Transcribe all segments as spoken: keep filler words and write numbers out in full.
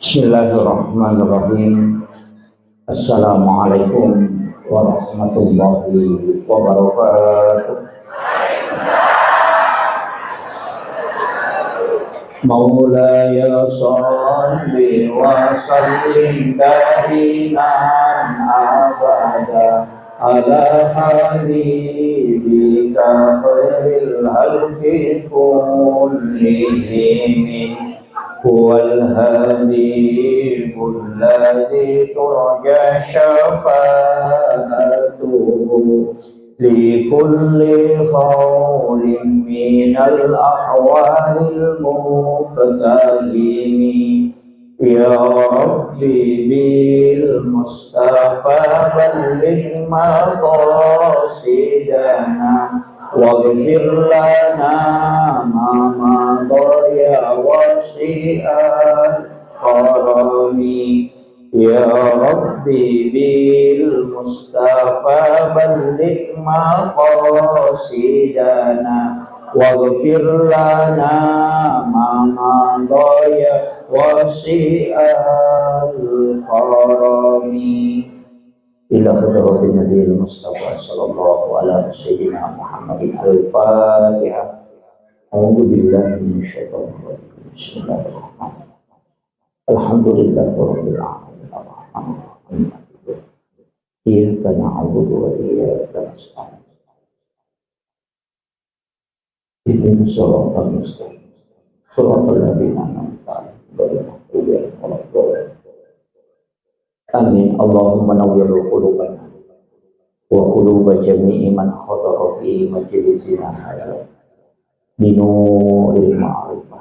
Bismillahirrahmanirrahim. Assalamualaikum warahmatullahi wabarakatuh. مولاي صل وسلم دائما أبدا على حبيبك خير الخلق كلهم. هو الحبيب الذي ترجى شفاعته لكل خول من الأحوال المقتحم. يا رب بالمصطفى بلغ مقاصدنا واغفر لنا ما مضى يا واسع الكرم. يا رب بالمصطفى بلغ مقاصدنا واغفر لنا ما مضى يا واسع الكرم. إلى حضرة النبي المصطفى صلى الله على سيدنا محمد. الفاتحة. أعوذ بالله من الشيطان الرجيم. بسم الله الرحمن الرحيم. الحمد لله رب العالمين. الرحمن الرحيم. إياك نعبد وإياك نستعين. اهدنا الصراط المستقيم. صراط الذين أنعمت عليهم غير المغضوب عليهم ولا الضالين. آمين. اللهم نور قلوبنا وقلوب جميع من حضر في مجلسنا هذا بنور المعرفة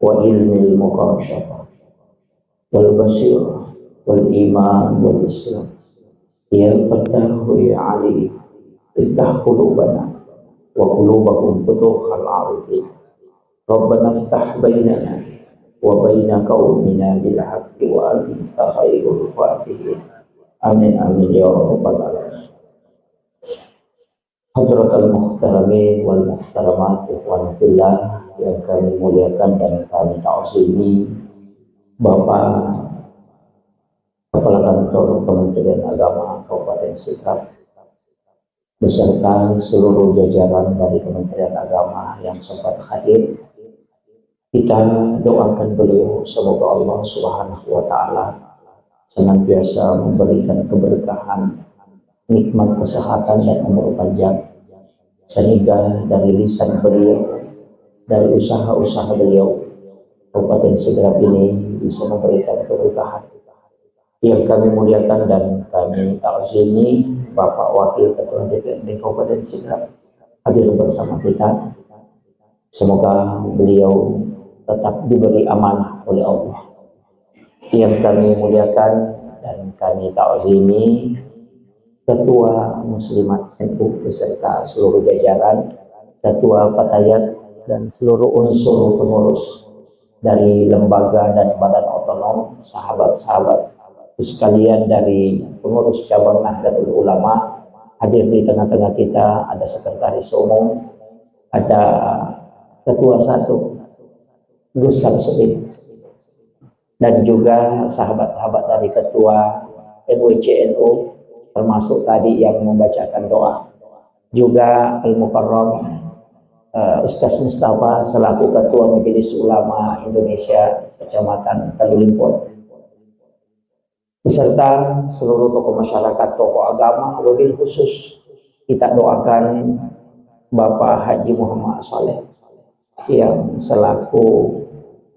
وعلم المكاشفة والبصيرة والإيمان والإسلام. يا فتاح يا عليم، افتح قلوبنا وقلوبهم فتوح العارفين. ربنا افتح بيننا وبين قومنا بالحق وأنت خير الفاتحين. آمين، آمين يا رب العالمين. Hadratal muhtaramin wal muhtaramat, ikhwan fillah yang kami muliakan dan kami ta'zimi, Bapak Kepala Kantor Kementerian Agama Kabupaten Sidrap beserta seluruh jajaran dari Kementerian Agama yang sempat hadir. Kita doakan beliau, semoga Allah Subhanahu wa Ta'ala senantiasa memberikan keberkahan, nikmat kesehatan, dan umur panjang, sehingga dari lisan beliau, dari usaha-usaha beliau, Kabupaten Sidrap ini bisa memberikan keberkahan. Yang kami muliakan dan kami ta'zimi, Bapak Wakil Ketua D P R D Kabupaten Sidrap hadir bersama kita. Semoga beliau tetap diberi amanah oleh Allah. Yang kami muliakan dan kami ta'zimi, Ketua Muslimat N U beserta seluruh jajaran, Ketua Fatayat, dan seluruh unsur pengurus dari lembaga dan badan otonom, sahabat-sahabat sekalian dari pengurus cabang Nahdlatul Ulama hadir di tengah-tengah kita, ada sekretaris umum, ada ketua satu, Gus Samsudin, dan juga sahabat-sahabat dari ketua M W C N U, termasuk tadi yang membacakan doa. Juga Al-Mukarram, eh, Ustaz Mustafa selaku Ketua Majelis Ulama Indonesia Kecamatan Talulimpon, beserta seluruh tokoh masyarakat, tokoh agama, wabil khusus kita doakan Bapak Haji Muhammad Saleh yang selaku,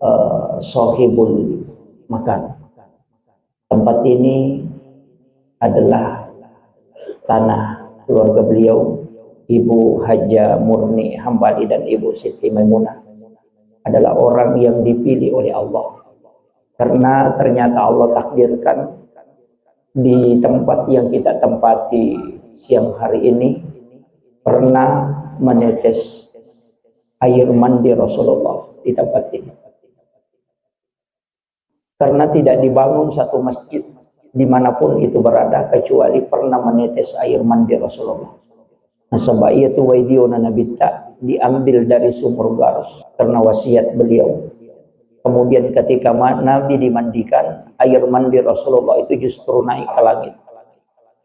eh, sohibul makan. Tempat ini adalah tanah keluarga beliau, Ibu Haja Murni Hambali dan Ibu Siti Maimunah adalah orang yang dipilih oleh Allah. Karena ternyata Allah takdirkan di tempat yang kita tempati siang hari ini pernah menetes air mandi Rasulullah di tempat ini. Karena tidak dibangun satu masjid dimanapun itu berada kecuali pernah menetes air mandi Rasulullah. Nasaba iyatu waidiona Nabitta diambil dari sumur Garus karena wasiat beliau. Kemudian ketika ma-, Nabi dimandikan, air mandi Rasulullah itu justru naik ke langit.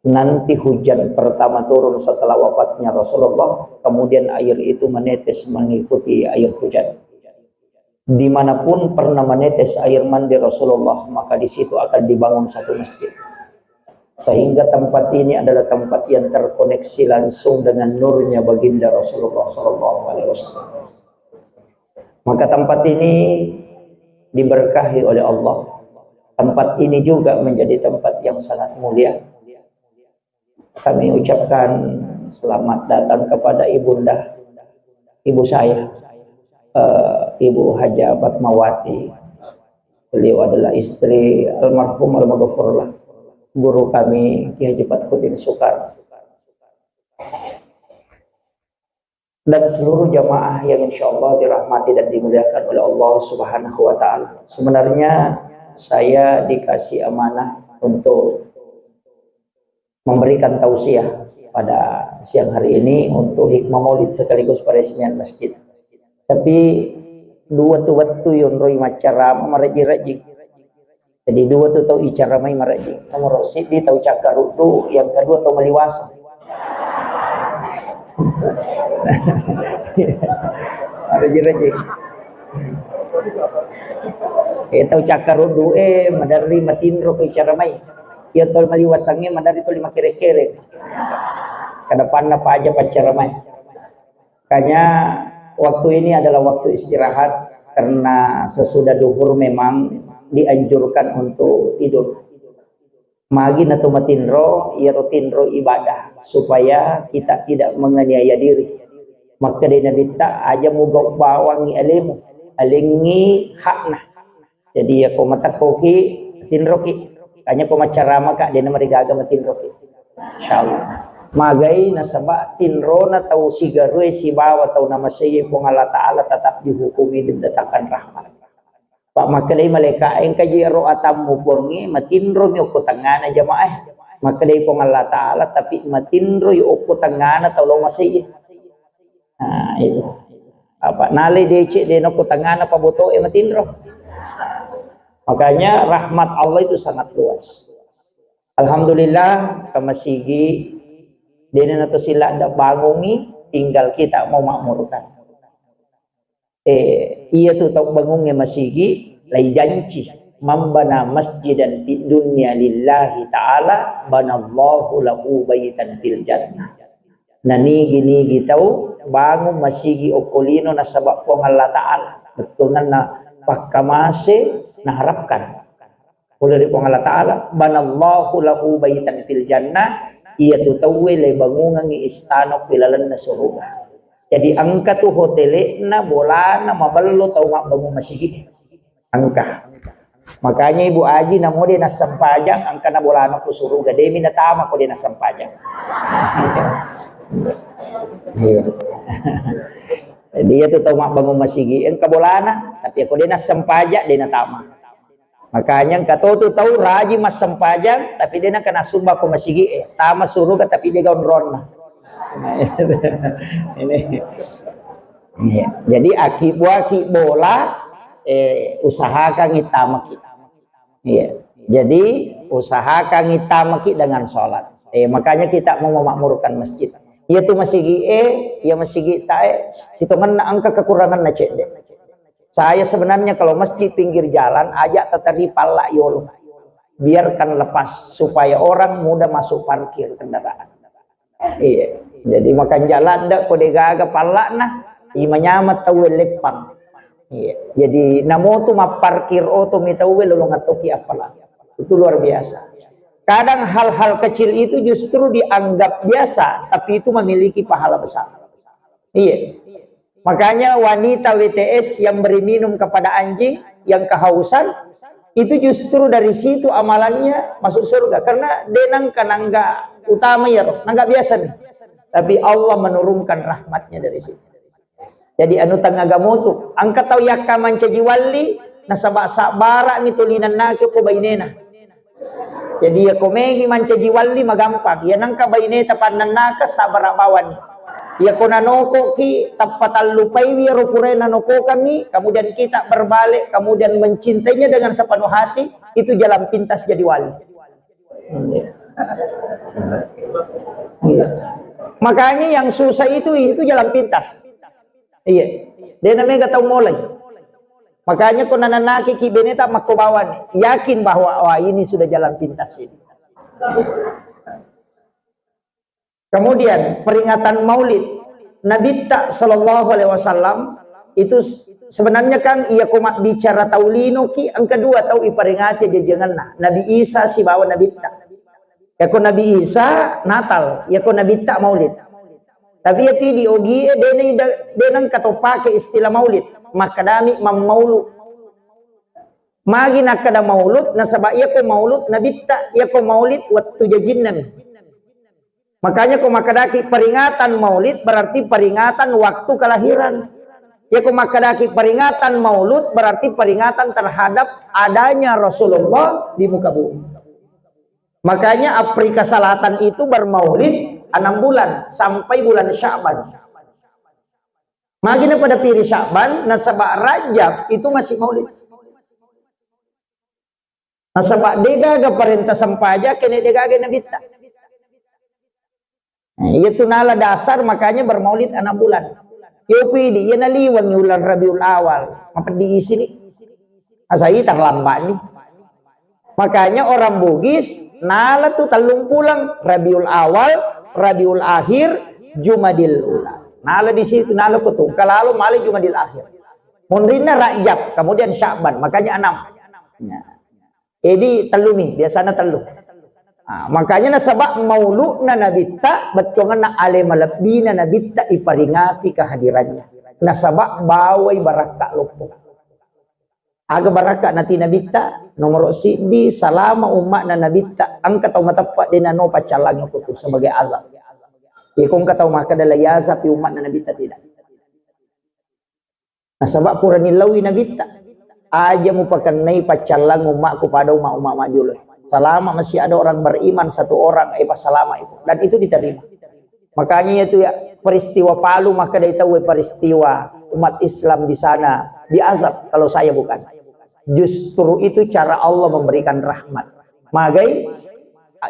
Nanti hujan pertama turun setelah wafatnya Rasulullah, kemudian air itu menetes mengikuti air hujan. Dimanapun pernah menetes air mandi Rasulullah, maka di situ akan dibangun satu masjid. Sehingga tempat ini adalah tempat yang terkoneksi langsung dengan nurnya baginda Rasulullah sallallahu alaihi wasallam. Maka tempat ini diberkahi oleh Allah. Tempat ini juga menjadi tempat yang sangat mulia. Kami ucapkan selamat datang kepada ibunda, ibu saya, eh, Ibu Haja Fatmawati. Beliau adalah istri almarhum almaghfurlah, guru kami Kiai Haji Fathuddin Sukar. Dan seluruh jamaah yang insya Allah dirahmati dan dimuliakan oleh Allah Subhanahu wa Ta'ala. Sebenarnya saya dikasih amanah untuk memberikan tausiah pada siang hari ini untuk hikmah maulid sekaligus peresmian masjid. Tapi dua tu wettu yonroi maccarama mareji-reji. Jadi dua tu tau icara mai maraji. Nomor siddi tau cakkaruddu, yang kedua tau maliwasa. Maraji-raji. Eh, tau cakkaruddu, eh, maderri matinro ko icara mai. Iya tau maliwasangnge maderri tuli makere-kere. Kedepanna paja paccara mai. Makanya waktu ini adalah waktu istirahat karena sesudah duhur memang dianjurkan untuk tidur. Magi natu matinro, iyaro tinro ibadah supaya kita tidak menganiaya diri. Makkeda Nabitta, aja mugau bawangi alemu, alengi hakna. Jadi, ya ko matekkoki, tinroki. Hanya ko maccaramaka, dena marigaga matinroki. Insyaallah. Magai nasaba tinrona tau sigarue sibawa tau namasei Puang Allah Ta'ala tetap dihukumi dan datangkan rahmat. Pak makkedai malaika, engka ji ero atammu Puangnge, matinromi okko tengngana jamaah. Makkedai Puang Allah Ta'ala, tapi matinroi okko tengngana tau lo masei. Nah, itu. Apa nalai decek de nokko tengngana pabotoe matinro. Makanya rahmat Allah itu sangat luas. Alhamdulillah, ke masigi dena nato sila ndak bangungi, tinggal kita mau makmurkan. Eh, iya tu tau bangunge masigi, lai janci, "Man bana masjidan fid dunya lillahi ta'ala, banallahu lahu baitan fil jannah." Nanigi-nigi tau bangung masigi okko lino nasaba Puang Allah Ta'ala. Bettuanna pakkamase naharapkan. Pole ri Puang Allah Ta'ala, "Banallahu lahu baitan fil jannah," iya tu tauwe le bangungangi istana ri lalenna suruga. Jadi engka tu hotele'na bolana maballo tau mabbangung masigi. Engka. Makanya Ibu Aji namo de nassempajang, engka na bolana ku suruga, demi natama ko de nassempajang. Iya. Jadi iya tu tau mabbangung masigi, engka bolana, tapi ko de nassempajang, de natama. Makanya engka to tu tau rajin massempajang, tapi de nengka nassumba ko masigi e. Tama suruga, tapi de gaonronna. Ini. Iya. Jadi aki buaki bola, eh, usahakan itamaki. Iya. Jadi usahakan itamaki dengan sholat. Eh, makanya kita mau memakmurkan masjid. Iya tu masigi e, iya masigi tae, sitongenna engka kekuranganna cedde. Saya sebenarnya kalau masjid pinggir jalan, ajak tatari palla yolo. Biarkan lepas supaya orang mudah masuk parkir kendaraan. Iya. Jadi makan jalan ndak ko de gaga pallana, imanyama tau leppang. Iya. Jadi namotu mapparkir oto mi tau lolong atoki apala. Itu luar biasa. Kadang hal-hal kecil itu justru dianggap biasa, tapi itu memiliki pahala besar. Iya. Makanya wanita W T S yang beri minum kepada anjing yang kehausan, itu justru dari situ amalannya masuk surga. Karena de nengka nangga utama ya, nangga biasa nih. Tapi Allah menurunkan rahmatnya dari situ. Jadi anu tengah gamotu, engka tau yakka mancaji walli, nasaba sabbara ni tulinan nake ko bainena. Jadi ya ko megi mancaji walli magampang, ya nengka baineta pannennaka sabbara bawani. Iya ko nanokoki, tappa tallupaiwi ero purae nanokokangngi, kemudian kita berbalik, kemudian mencintainya dengan sepenuh hati, itu jalan pintas jadi wali. Iya. Iya. Makanya yang susah itu, itu jalan pintas. Iya. De namega tau mulai. Makanya ko nananaki ki beneta makko bawani, yakin bahwa, wah, ini sudah jalan pintas ini. Kemudian peringatan Maulid Nabitta sallallahu alaihi wasallam itu s-, sebenarnya kan iya ko mabbicara tau lino ki, engka dua tau iperingati jajiangenna, Nabi Isa sibawa Nabitta. Iya ko Nabi Isa Natal, iya ko Nabitta Maulid. Tapi iya ti di ogie de na ida-, de nengka to pake istilah Maulid, makkedami mammaulu. Magi nakkeda maulud, nasaba iya ko maulud Nabitta, iya ko maulid wettu jajinna mi. Makanya ko makkedaki peringatan maulid berarti peringatan waktu kelahiran. Ya ko makkedaki peringatan maulud berarti peringatan terhadap adanya Rasulullah di muka bumi. Makanya Afrika Selatan itu bermaulid enam bulan sampai bulan Sya'ban. Magi na pada piri Sya'ban, nasaba Rajab itu masih maulid. Nasaba degaga parenta sempaja kene degaga nabitta. Nah, iya tu nala dasar makanya bermaulid enam bulan. Yo pidi, iya naliweng ulang Rabiul Awal. Mapeddi isini. Asai terlambat ni. Makanya orang Bugis nala tu tellung pulang, Rabiul Awal, Rabiul Akhir, Jumadil Ula. Nala di situ, nala ko tu. Kalalo male Jumadil Akhir. Munrinna Rajab, kemudian Sya'ban, makanya enam. Ya. Jadi tellu mi, biasanya tellu. Ah, makanya nasaba mauludna nabitta, bettuanna ale malebbina nabitta iperingati kehadirannya. Nasaba bawai barakka loppo. Aga barakka nati nabitta, nomoro siddi salama umma'na nabitta, engka tau mateppa de nano paccallangi okko tu sebagai azab. Iko engka tau makkeda la yazab umma'na nabitta, tidak. Nasaba purani lawi nabitta. Aja mupakennai paccallang umma'ku pada umma-umma majjolo. Salama masih ada orang beriman satu orang, eh, pasalama itu. Dan itu diterima. Makanya itu ya, peristiwa Palu maka dari tahu peristiwa umat Islam di sana diazab kalau saya bukan. Justru itu cara Allah memberikan rahmat. Magai,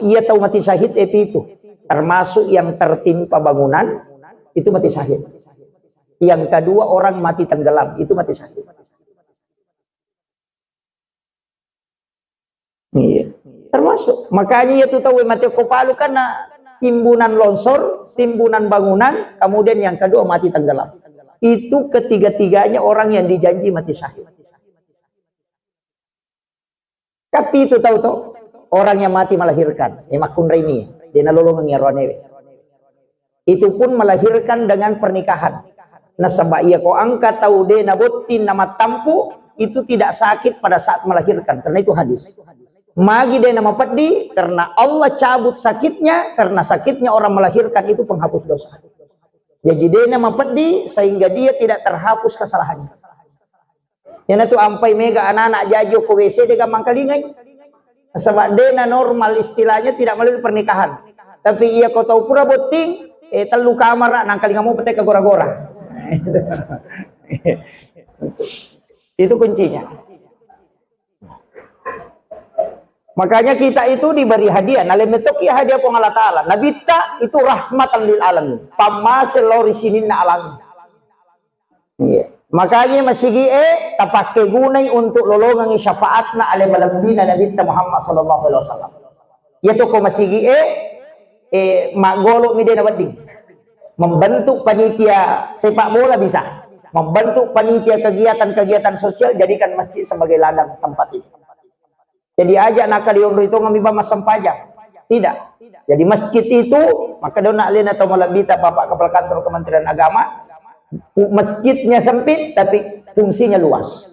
ia tahu mati syahid, eh, itu. Termasuk yang tertimpa bangunan, itu mati syahid. Yang kedua orang mati tenggelam, itu mati syahid. Iya. Termasuk. Makanya itu tahu mati ko Palu karena timbunan longsor, timbunan bangunan, kemudian yang kedua mati tenggelam. Itu ketiga-tiganya orang yang dijanji mati syahid. Tapi itu tahu toh, orang yang mati melahirkan, eh, makkunrai mi, de nalolongengi aroanewe. Itu pun melahirkan dengan pernikahan. Nasaba iya ko engka tau de nabotting namattampu, itu tidak sakit pada saat melahirkan, karena itu hadis. Magi de namapeddi, karena Allah cabut sakitnya, karena sakitnya orang melahirkan itu penghapus dosa. Jadi de namapeddi sehingga dia tidak terhapus kesalahannya. Iyanatu ampai mega anak-anak jaji ko W C de gampang kalingai. Nasaba de na normal, istilahnya tidak melalui pernikahan. Tapi iya ko tau pura botting, eh, tellu kamara nangkalinga mo pete gora-gora. Itu kuncinya. Makanya kita itu diberi hadiah. Nalemetok ya hadiah Puang Allah Ta'ala. Nabitta itu rahmatan lil alamin. Pammase lori sininna alam. Iya. Makanya masigi e tapakke gunai untuk lolongangi syafaatna ale malebbina Nabitta Muhammad sallallahu alaihi wasallam. Iya to ko masigi e, eh, maggolo mi de nawedding. Membentuk panitia sepak bola bisa. Membentuk panitia kegiatan-kegiatan sosial, jadikan masjid sebagai ladang tempat itu. Jadi aja nakali onroi tongeng mi bang massempajang. Tidak. Jadi masjid itu, maka dona alena tau malebbita Bapak Kepala Kantor Kementerian Agama, masjidnya sempit tapi fungsinya luas.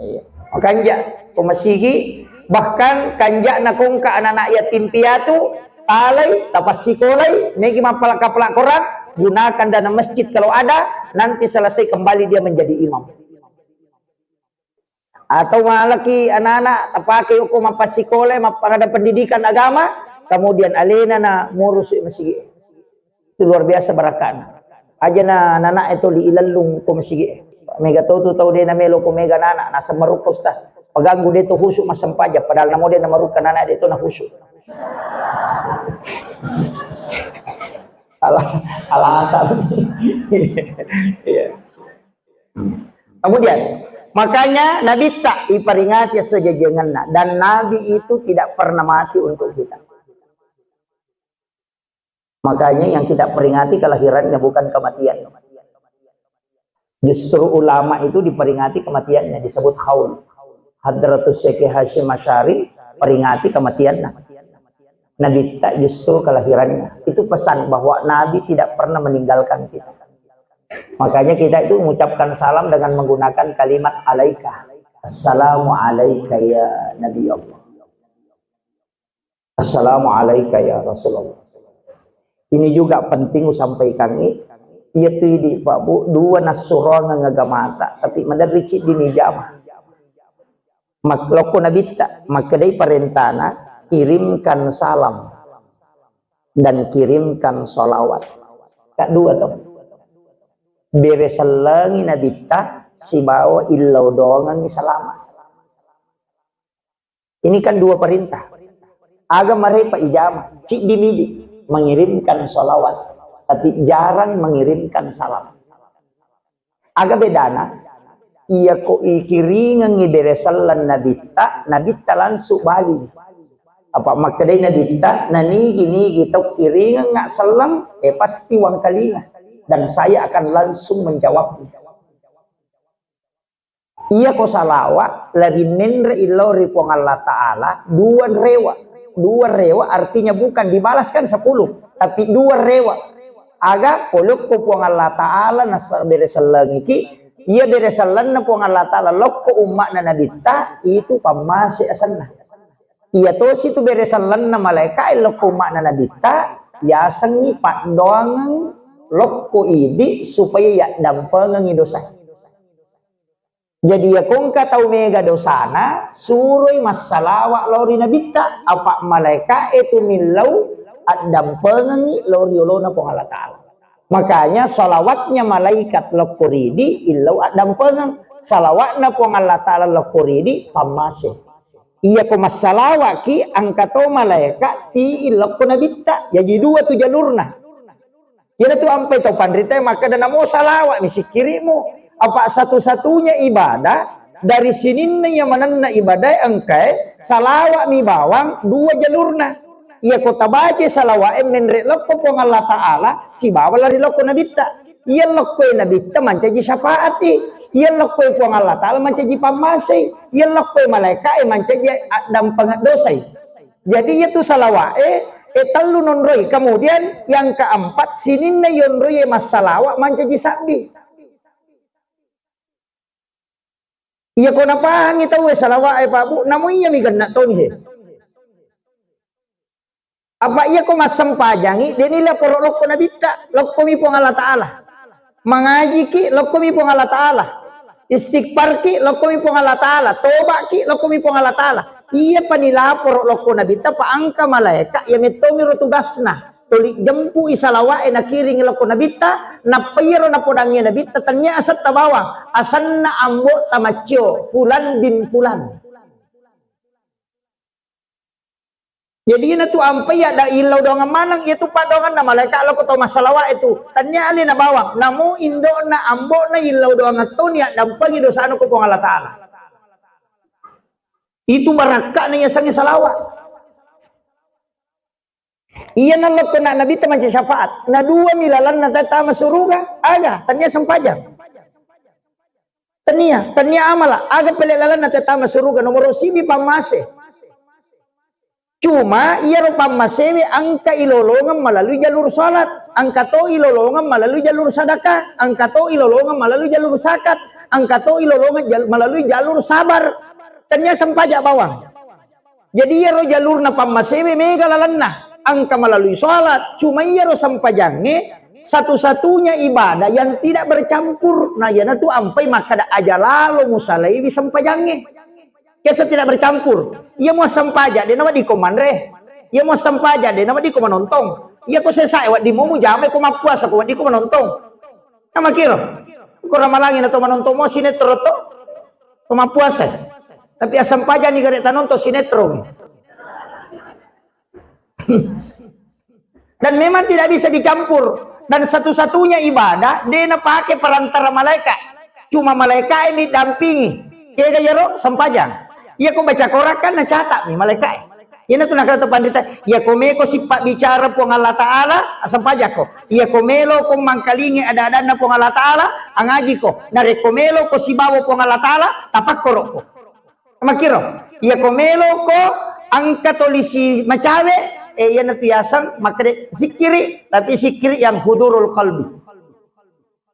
Iya. Makanja ko masigi, bahkan kanja na kongka anak-anak yatim piatu, talai, tapasikolai, megi mappalak-palak Quran, gunakan dana masjid kalau ada, nanti selesai kembali dia menjadi imam. Atau malaki anak-anak tapake yoko mappasikola, mappada pendidikan agama, kemudian alena na murusi masigi. Itu luar biasa barakana. Aja na nana e toli ilellung ko masigi. Mega to tu tau de na melo ko mega nana, naseng marukka ustaz. Paganggu de to khusyuk massempajang, padahal namo de na marukka nana de to na khusyuk. Ala-, alasan. Iya. Kemudian, makanya Nabi tak diperingati sejajangannya, dan Nabi itu tidak pernah mati untuk kita. Makanya yang kita peringati kelahirannya, bukan kematian. Justru ulama itu diperingati kematiannya, disebut haul. Hadratus Syekh Hasyim Asy'ari peringati kematiannya. Nabi tak justru kelahirannya. Itu pesan bahwa Nabi tidak pernah meninggalkan kita. Makanya kita itu mengucapkan salam dengan menggunakan kalimat alaika. Assalamu alaika ya Nabi Allah. Assalamu alaika ya Rasulullah. Ini juga penting usampaikan ini. Iya tu idi Pak Bu, dua nassurongeng agamata, tapi maderri ciddi ni jama. Mak-, lokko Nabitta, makkedai parentana, kirimkan salam dan kirimkan salawat. Kak dua to. Bere sellengi Nabitta sibawa illau doangengi salama. Ini kan dua perintah. Aga marepa ijama, ciddi midi mengirimkan salawat, tapi jarang mengirimkan salam. Aga bedana? Iya ko ikiringengi bere selleng Nabitta, Nabitta langsung bali. Apa makkedai Nabitta, nanigi-nigi tau kiringengnga selleng, eh pasti wangkalinga. Dan saya akan langsung menjawabnya. Iya ko salawa, lari menre illau ri Puang Allah Ta'ala, dua rewa. Dua rewa artinya bukan dibalaskan sepuluh, tapi dua rewa. Aga, polokko Puang Allah Ta'ala nasa bere sellengiki, iya bere sellenna Puang Allah Ta'ala lokko umma'na Nabitta, itu pammase asenna. Iya tosi tu bere sellenna malaika e lokko umma'na Nabitta, yasengngi paddoangeng lokko idi supaya yaddampengengngi dosa. Jadi, iya kongka tau mega dosana, suroi massalawa lao ri Nabitta, apa malaika e tu millau addampengengngi lao ri olona Puang Allah Ta'ala. Makanya salawatnya malaikat lokko ridi illau addampengeng, salawatna Puang Allah Ta'ala lokko ridi pammase. Iya ko massalawaki, engka to malaika ti lokko Nabitta. Jaji dua tu jalurna. Iyanatu ampai tau panrita makkeda, namo salawat mi sikkirimu. Apa satu-satunya ibadah dari sininna iya manenna ibadah engkae salawat mi bawang dua jalurna. Iya ko tabaca salawat e menre lokko Puang Allah Ta'ala sibawa lari lokko Nabitta. Iya lokko e Nabitta mancaji syafaati. Iya lokko e Puang Allah Ta'ala mancaji pammasei. Iya lokko e malaika e mancaji addampengeng dosai. Jadi, iya tu salawat e, e tellu nonroi. Kemudian yang keempat, sininna yonroi e massalawa mancaji sabbi. Iya ko napahangi tau e salawat e, Pak Bu, namo iya mi genna toni he. Apa iya ko massempajangi, deni laporo lokko Nabitta, lokko mi Puang Allah Ta'ala. Mangajiki, lokkomi Puang Allah Ta'ala. Istighfarki, lokkomi Puang Allah Ta'ala. Tobaki, lokkomi Puang Allah Ta'ala. Iya pani laporo lokko Nabitta, pa engka malaeka, iya mettomiro tugasna. Tuli jempui salawa'e nakiring lokko Nabitta, nappa iyaro napodangngi Nabitta, tennia asetta bawang, asenna ambo tamaccio, Fulan bin Fulan. Jadi, iyana tu ampai ada illau doangan maneng, iya tu paddoanganna malaeka lokko to massalawa itu. Tania alena bawang, namo indona, ambona illau doangan toni addampengi dosana ko Puang Allah Ta'ala. Itu barakka'na yasengnge salawat. Iyana lokko na Nabitta mancaji syafaat. Na dua mi lalanna tama suruga, aga, tania sempajang. Tania, tania amala, aga pele lalanna tama suruga, nomoro sibi pammase. Cuma iyaro pammasewe engka ilolongeng melalui jalur salat, engka to ilolongeng melalui jalur sadaka, engka to ilolongeng melalui jalur zakat, engka to ilolongeng jal-, melalui jalur sabar. Tania sempaja bawang. Jadi iyaro jalurna pammasewe mega lalanna, engka melalui salat, cuma iyaro sempajangnge satu-satunya ibadah yang tidak bercampur. Nah, iyanatu ampai makkada aja lalo musalaiwi sempajangnge. Biasa tidak bercampur. Iya mau sempaja, dena wadi ko manre. Iya mau sempaja, dena wadi ko manontong. Iya ko sesae wadi mau mujamai ko mappuasa ko wadi ko manontong. Namakiro, ko ramalangi na to manonton mo sinetron to, to mappuasa. Tapi asam paja ni gare tanonton sinetron. Dan memang tidak bisa dicampur. Dan satu-satunya ibadah, de napake perantara malaikat. Cuma malaikat ini dampingi. Kega yaro sempajang. Iya ko baca Quran kan nacatat mi malaikat. Iyana tu nakata panrita, iya ko meko sipabbicara Puang Allah Ta'ala, asempajako. Iya ko melo ko mangkalingi ada-adanna Puang Allah Ta'ala, angajiko. Narekko melo ko sibawa Puang Allah Ta'ala, tapakkoroko. Makiro, iya ko melo ko engka tolisi macawe, eh, iyana tu yaseng makkeda sikkiri, tapi sikkiri yang hudurul qalbi.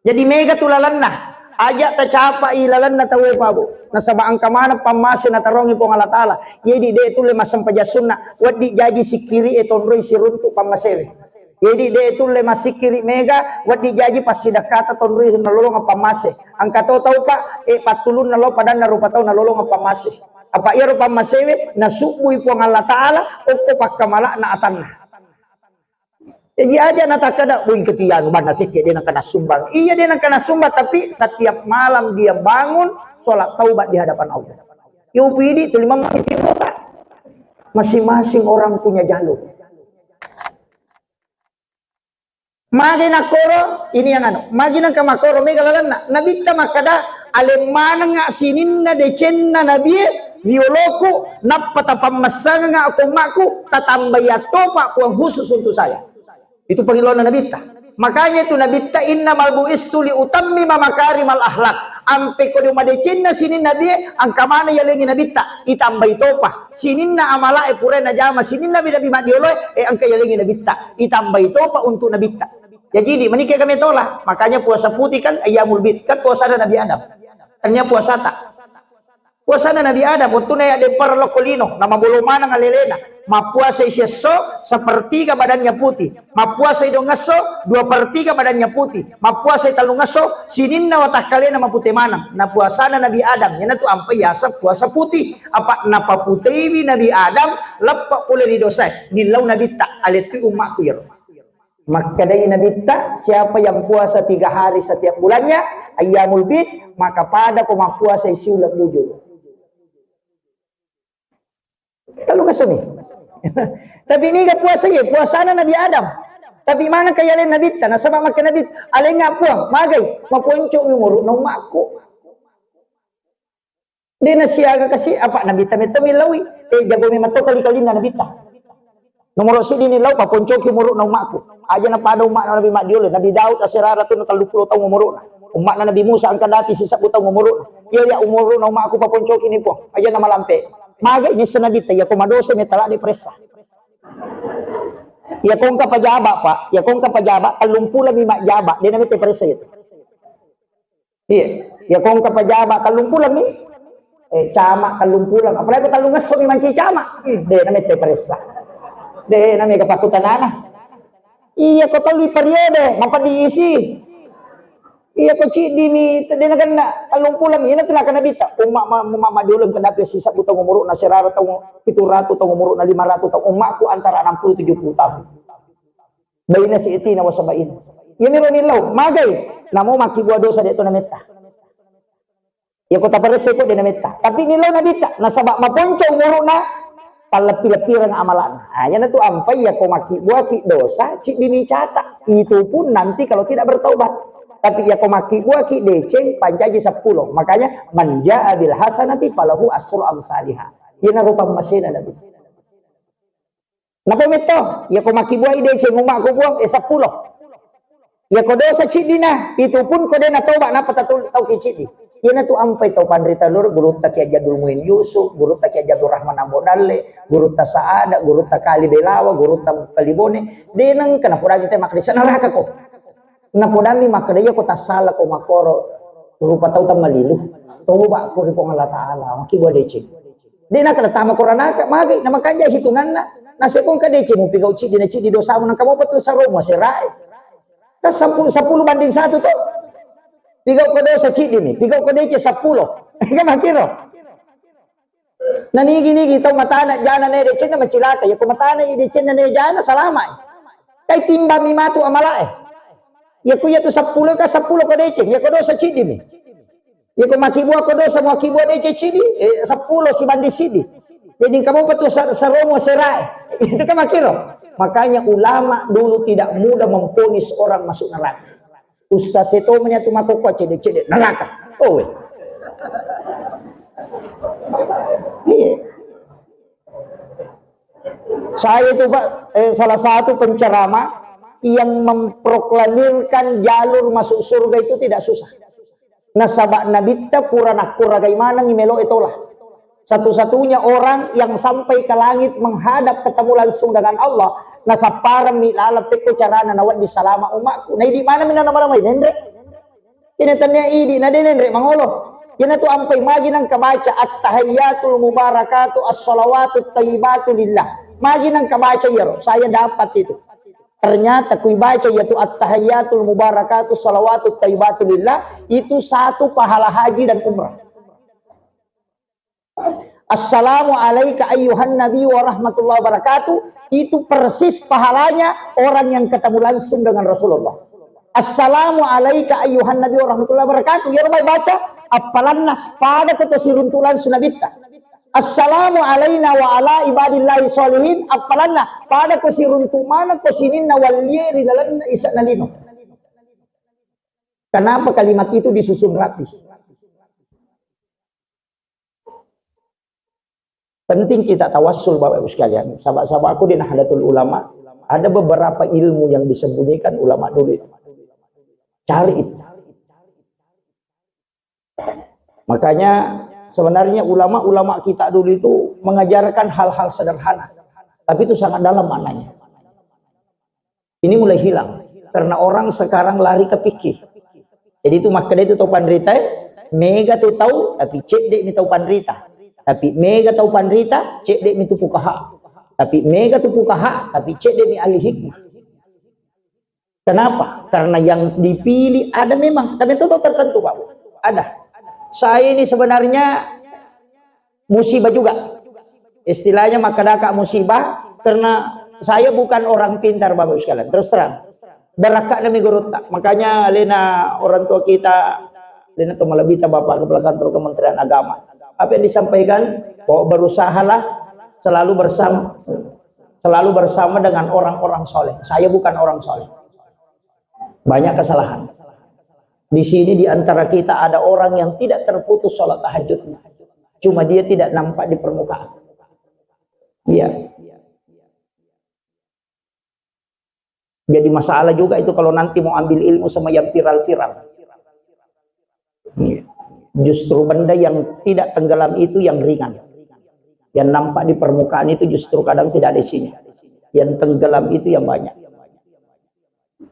Jadi mega tu lalenna. Aja tacapai lalenna tauwe, Pak, Bu. Nasaba engka maneng pammase natarongi Puang Allah Ta'ala. Jadi de tulle massempajang sunna. Wedding jaji sikkiri e tonroi siruntu pammasewe. Jadi de tulle massikkiri mega, wedding jaji passidakkata tonroi nalolongeng pammase. Engka to tau, Pak, e pattulunna lao padanna rupa tau nalolongeng pammase. Apa iyaro pammasewe nasubbui Puang Allah Ta'ala okko pakkamala'na atanna. Jadi aja natakkeda, "Wih, ketianu banna sekke de nengka nasumbang." Iya, de nengka nasumbang, tapi setiap malam dia bangun, sholat taubat di hadapan Allah. Yo pidi tu lima menit dosa. Masing-masing orang punya jalur. Magi nakkoro, ini yang anu. Magi nengka makkoro, mega lalenna. Nabitta makkeda, "Aleng manengnga sininna decenna nabie, rioloku, nappa tapammassangengnga ko ummakku, tatambai attopa Puang khusus untuk saya." Itu pangilona Nabitta. Makanya itu Nabitta, "Innamal bu'istu li utammima makarimal akhlak." Ampe ko de madecenna sininna nabie, engka maneng yalengi Nabitta, itambai topa. Sininna amalae pura najama sininna nabi-nabi maddioloe, e engka yalengi Nabitta, itambai topa untuk Nabitta. Jadi di menike kami tola. Makanya puasa putih kan ayyamul bid, kan puasana Nabi Adam. Tania puasata. Puasana Nabi Adam, wettuna yaddempara lokko lino, namabolo maneng alelena. Mappuasai siesso, sepertiga badannya putih. Mappuasai dongesso, dua per tiga badannya putih. Mappuasai tellungesso, sininna watakkalena mapute maneng. Na puasana Nabi Adam, iyanatu ampai yaseng puasa putih. Apa napaputeiwi Nabi Adam, leppa pole ri dosae. Nillau Nabitta, alettui ummakku iyaro. Makkedai Nabitta, "Siapa yang puasa tiga hari setiap bulannya, ayyamul bid, maka pada ko mappuasa siuleng bujur." Kalau kesuni. Tapi niga puasa ye, puasana Nabi Adam. Tapi mana kayalen Nabitta, nasaba makke Nabi, "Alengnga Puang, magai, maponcomi umuru'na ummakku." De nasiaga kasi, apa Nabitta metto millaui. Eh, jago memang to kali-kalinna Nabitta. Nomoro siddi nillau, paponcoki umuru'na ummakku. Aja napada ummakna Nabi maddiolo, Nabi Daud asirara tu telluppulo taung umuru'na. Ummakna Nabi Musa engka dapi sisebbu taung umuru'na. Iya, iya, umuru'na ummakku paponcoki ni Puang. Aja namalampe. Magai nisseng Nabitta, iya ko madosa metta ladde paressa. Iya ko engka pajaba, Pak. Iya ko engka pajaba, tellumpulo mi majjaba. De namette paressa itu. Iya, ya ko engka pajaba tellumpulo mi, eh, camat tellumpulo, apalagi tellungesso mi mancaji camat. Hmm, de namette paressa. De namega pakkutanana. Iya, ko tellu periode, mapeddi isi. Iya, ko ciddi mi, de nagenna tellumpulo mi, ina tu nakkeda Nabitta, umma ma-, ma-, ma-, maddiolo engka dapi sisebbu taung umuru'na, sirara taung pitu ratu taung umuru'na, lima ratu taung, ummakku antara enam puluh tujuh puluh tahun. Baina si'tina wa sab'in. Iyamiro nillau, magai, namo makkibua dosa de to nametta. Iya ko taparessai ko de nametta. Tapi nillau Nabitta, nasaba maponco umuru'na, palleppi-leppireng amala'na. Ah, iyanatu ampai iya ko makkibua ki dosa, ciddi mi cata. Itu pun nanti kalau tidak bertaubat. Tapi iya ko makkibua ki deceng, pancaji seppulo. Makanya, "Man jaa bil hasanati falahu asru amsaliha." Iyana rupa masena Nabi. Napa metto, iya ko makkibuai deceng ummakku Puang, eh, seppulo. Iya ko dosa ciddina, itu pun ko de natoba, napa tatu-, tau ki ciddi. Iyanatu ampai tau panrita loro, gurutta Kiai Jadul Muin Yusuf, gurutta Kiai Jadul Rahman Ambo Dalle, gurutta Saada, gurutta Kali Belawa, gurutta Kalibone, de nengka napodaji te makrisa neraka ko. Napodammi makkeda, "Iya ko tassala ko makkoro rupa tau tammalilu. Toba ko ri Puang Allah Ta'ala, makkibua deceng." De nakkeda tama koranaka, magai, namakanja hitunganna. Naseko engka deceng mupigau ciddi na ciddi dosamu, nangka mopa tu saromu aserae. Kan seppulo, seppulo banding satu to. Pigau ko dosa ciddi mi, pigau ko deceng seppulo. Kan makkiro. Na nigi-nigi tau matana jana ne decenna macilaka. Iya ko matana i decenna ne jana, salama i. Kai timbang mi matu amalae. Iya ku iya tu seppulo ka seppulo ko deceng, iya ko dosa ciddi mi. Iya ko makkibua ko dosa, makkibua deceng ciddi, eh, seppulo sibanding siddi. Jadi kamu betul sa-, seromo serae. Itu kan makkiro. Makanya ulama dulu tidak mudah memvonis orang masuk neraka. Ustaz seto menya tu makokko cedde-cedde neraka. Oh, weh. Iya. Saya itu, Pak, eh, salah satu penceramah yang memproklamirkan jalur masuk surga itu tidak susah. Nasaba nabitta pura nakkuragai manengngi meloe tola. Satu-satunya orang yang sampai ke langit menghadap ketemu langsung dengan Allah, nasapparammi laleng pekko carana nawedding salama umatku. Naidi maneng minna nama-namai nenre. Ina tania idi na denenre mangolo. Ina tu ampai magi nang kabaca at-tahiyyatul mubarakatu as-salawatut thayyibatu lillah. Magi nang kabaca iyaro, saya dapat itu. Ternyata kui baca iya tu at-tahiyyatul mubarakatu salawatut thayyibatu lillah, itu satu pahala haji dan umrah. Assalamu alaika ayyuhan nabi wa rahmatullahi wabarakatuh, itu persis pahalanya orang yang ketemu langsung dengan Rasulullah. Assalamu alaika ayyuhan nabi wa rahmatullahi wabarakatuh. Ya, baca, appalanna pada ko to siruntu langsung nabitta. Assalamu alaina wa ala ibadillahi sholihin, appalanna pada ko siruntu mana ko sininna wallie ri lalenna isa nalino. Kenapa kalimat itu disusun rapi? Penting kita tawassul, Bapak Ibu sekalian. Sabak-sabak aku di Nahdlatul Ulama, ada beberapa ilmu yang disembunyikan ulama dulu itu. Cari itu. Makanya sebenarnya ulama-ulama kita dulu itu mengajarkan hal-hal sederhana. Tapi itu sangat dalam maknanya. Ini mulai hilang karena orang sekarang lari ke fikih. Jadi itu makkeda itu tau panrita, eh, mega tu tau, tapi cedde mi tau panrita. Tapi mega tau panrita, cedde mi tu fukaha. Tapi mega tu fukaha, tapi cedde mi ahli hikmah. Kenapa? Karena yang dipilih ada memang, tapi itu tertentu, Pak. Ada. Saya ini sebenarnya musibah juga. Istilahnya makkedaka musibah karena saya bukan orang pintar, Bapak Ibu sekalian. Terus terang. Barakka'na mi gurutta. Makanya lena orang tua kita, lena tu malebita Bapak Kepala Kantor Kementerian Agama. Apa yang disampaikan? Bahwa berusahalah selalu bersama selalu bersama dengan orang-orang soleh. Saya bukan orang soleh. Banyak kesalahan. Di sini di antara kita ada orang yang tidak terputus sholat tahajudnya. Cuma dia tidak nampak di permukaan. Iya. Jadi masalah juga itu kalau nanti mau ambil ilmu sama yang viral-viral. Iya. Justru benda yang tidak tenggelam itu yang ringan. Yang nampak di permukaan itu justru kadang tidak ada isinya. Yang tenggelam itu yang banyak.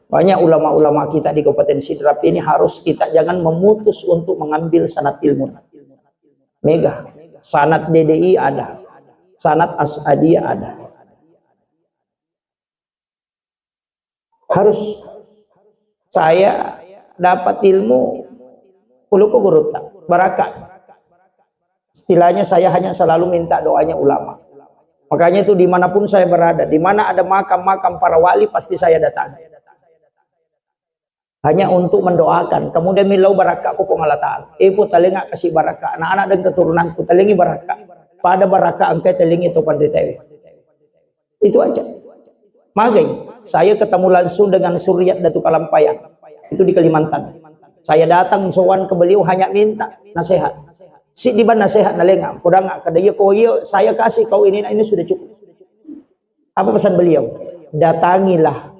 Banyak ulama-ulama kita di Kabupaten Sidrap ini harus kita jangan memutus untuk mengambil sanad ilmu. Mega, sanad D D I ada, sanad As'adiyah ada. Harus saya dapat ilmu, uluku gurutta, barakat. Istilahnya saya hanya selalu minta doanya ulama. Makanya itu dimanapun saya berada, di mana ada makam-makam para wali pasti saya datang. Hanya untuk mendoakan. Kemudian milau barakka ku Puang Allah Ta'ala. Epo talenga kasih barakka. Anak-anak dan keturunanku talengi barakka. Pada barakka engkai talengi tu panritae. Itu aja. Magai, saya ketemu langsung dengan Suryat Datu Kalampayang. Itu di Kalimantan. Saya datang sowan ke beliau hanya minta nasihat. Siddi bang nasihat nalenga, kodanga kada iya ko iya saya kasih kau ini, nah, ini sudah cukup. Apa pesan beliau? Datangilah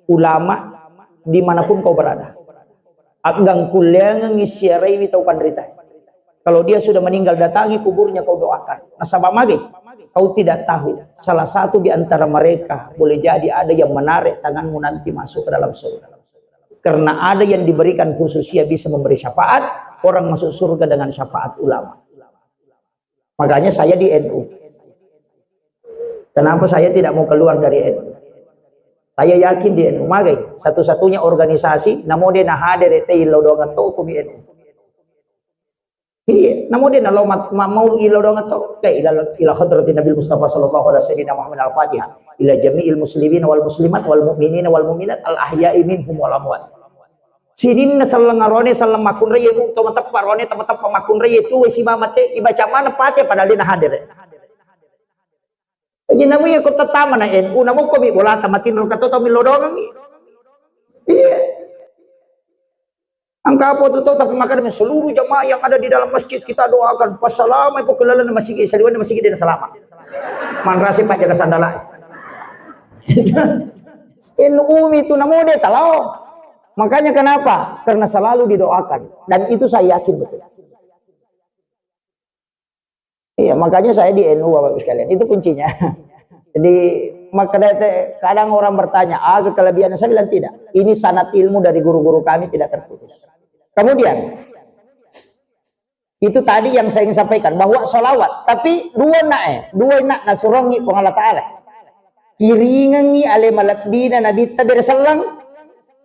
ulama dimanapun kau berada. Aggang kulleangengngi siaraiwi tau panrita. Kalau dia sudah meninggal, datangi kuburnya, kau doakan. Nasaba mage, kau tidak tahu. Salah satu di antara mereka boleh jadi ada yang menarik tanganmu nanti masuk ke dalam surga. Karena ada yang diberikan khusus, ia bisa memberi syafaat, orang masuk surga dengan syafaat ulama. Makanya saya di N U. Kenapa saya tidak mau keluar dari N U? Saya yakin di N U. Magai, satu-satunya organisasi, namo de nahadere te illau doang to kumi N U. Iya, namo de nalo mat-, ma-, mau illau doang to. Ke ila, ila hadratin Nabi Mustafa sallallahu alaihi wasallam Muhammad al-Fatihah. Ila jami'il muslimin wal muslimat wal mu'minin wal mu'minat al ahya'i minhum wal amwat. Sininna selleng arone, selleng makkunrai, ibu to mateppa arone, to mateppa makkunrai, tuwe si mama te, ibaca mana Fatihah padahal dena hadir. Jadi namu iya ko tetama na N U, namu ko mi bola tamatin ro kato to mi lodongangi. Iya. Engka apa tu tau, tapi makanya seluruh jamaah yang ada di dalam masjid kita doakan. Pas selama itu kelalen masjid, saliwan masjid dan selama. Manrasi pak jaga sandalai. N U mi tu namu de talau. Makanya kenapa? Karena selalu didoakan. Dan itu saya yakin betul. Iya, makanya saya di N U, Bapak Ibu sekalian. Itu kuncinya. Jadi, maka kadang orang bertanya, "Ah, kelebihan saya bilang tidak. Ini sanad ilmu dari guru-guru kami tidak terputus." Kemudian, itu tadi yang saya ingin sampaikan, bahwa sholawat, tapi dua nak eh, dua nak nasurongi Puang Allah Ta'ala. Kiringengngi ale malebbina Nabitta bere selleng,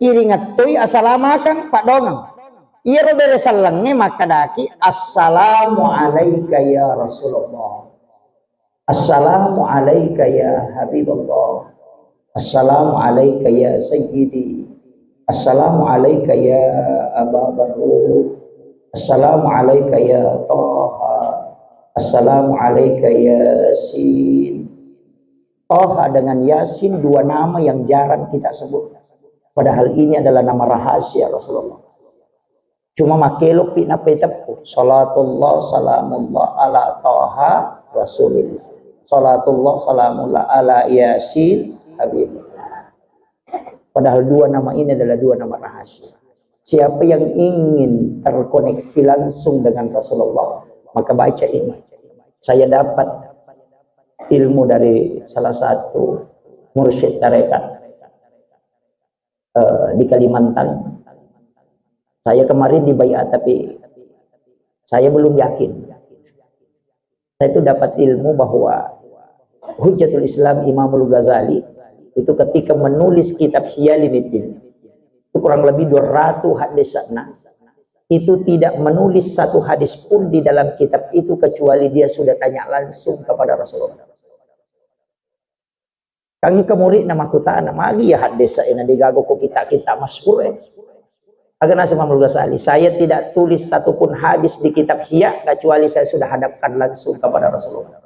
kiringettoi asalamakang paddongeng. Iyaro bere sellengnge makkedaki, "Assalamu alaika ya Rasulullah. Assalamu alaika ya Habiballah. Assalamu alaika ya Sayyidi. Assalamu alaika ya Aba Barru. Assalamu alaika ya Taha. Assalamu alaika ya Sin." Toha dengan Yasin, dua nama yang jarang kita sebut. Padahal ini adalah nama rahasia Rasulullah. Cuma makkeloppi nappa iteppu. Salatullah salamullah ala Taha Rasulillah. Salatullah salamullah ala Yasin Habibullah. Padahal dua nama ini adalah dua nama rahasia. Siapa yang ingin terkoneksi langsung dengan Rasulullah, maka baca ini. Saya dapat ilmu dari salah satu mursyid tarekat, eh, di Kalimantan. Saya kemarin dibayar, tapi saya belum yakin. Saya itu dapat ilmu bahwa Hujjatul Islam Imamul Ghazali itu ketika menulis kitab Ihya Ulumiddin, itu kurang lebih dua ratus hadis sana, itu tidak menulis satu hadis pun di dalam kitab itu kecuali dia sudah tanya langsung kepada Rasulullah. Kan engka muridna makkutana, "Magi ya hadis e na degaga ko kita-kita masyhur e?" Aga naseng Imamul Ghazali, "Saya tidak tulis satupun hadis di kitab Ihya kecuali saya sudah hadapkan langsung kepada Rasulullah.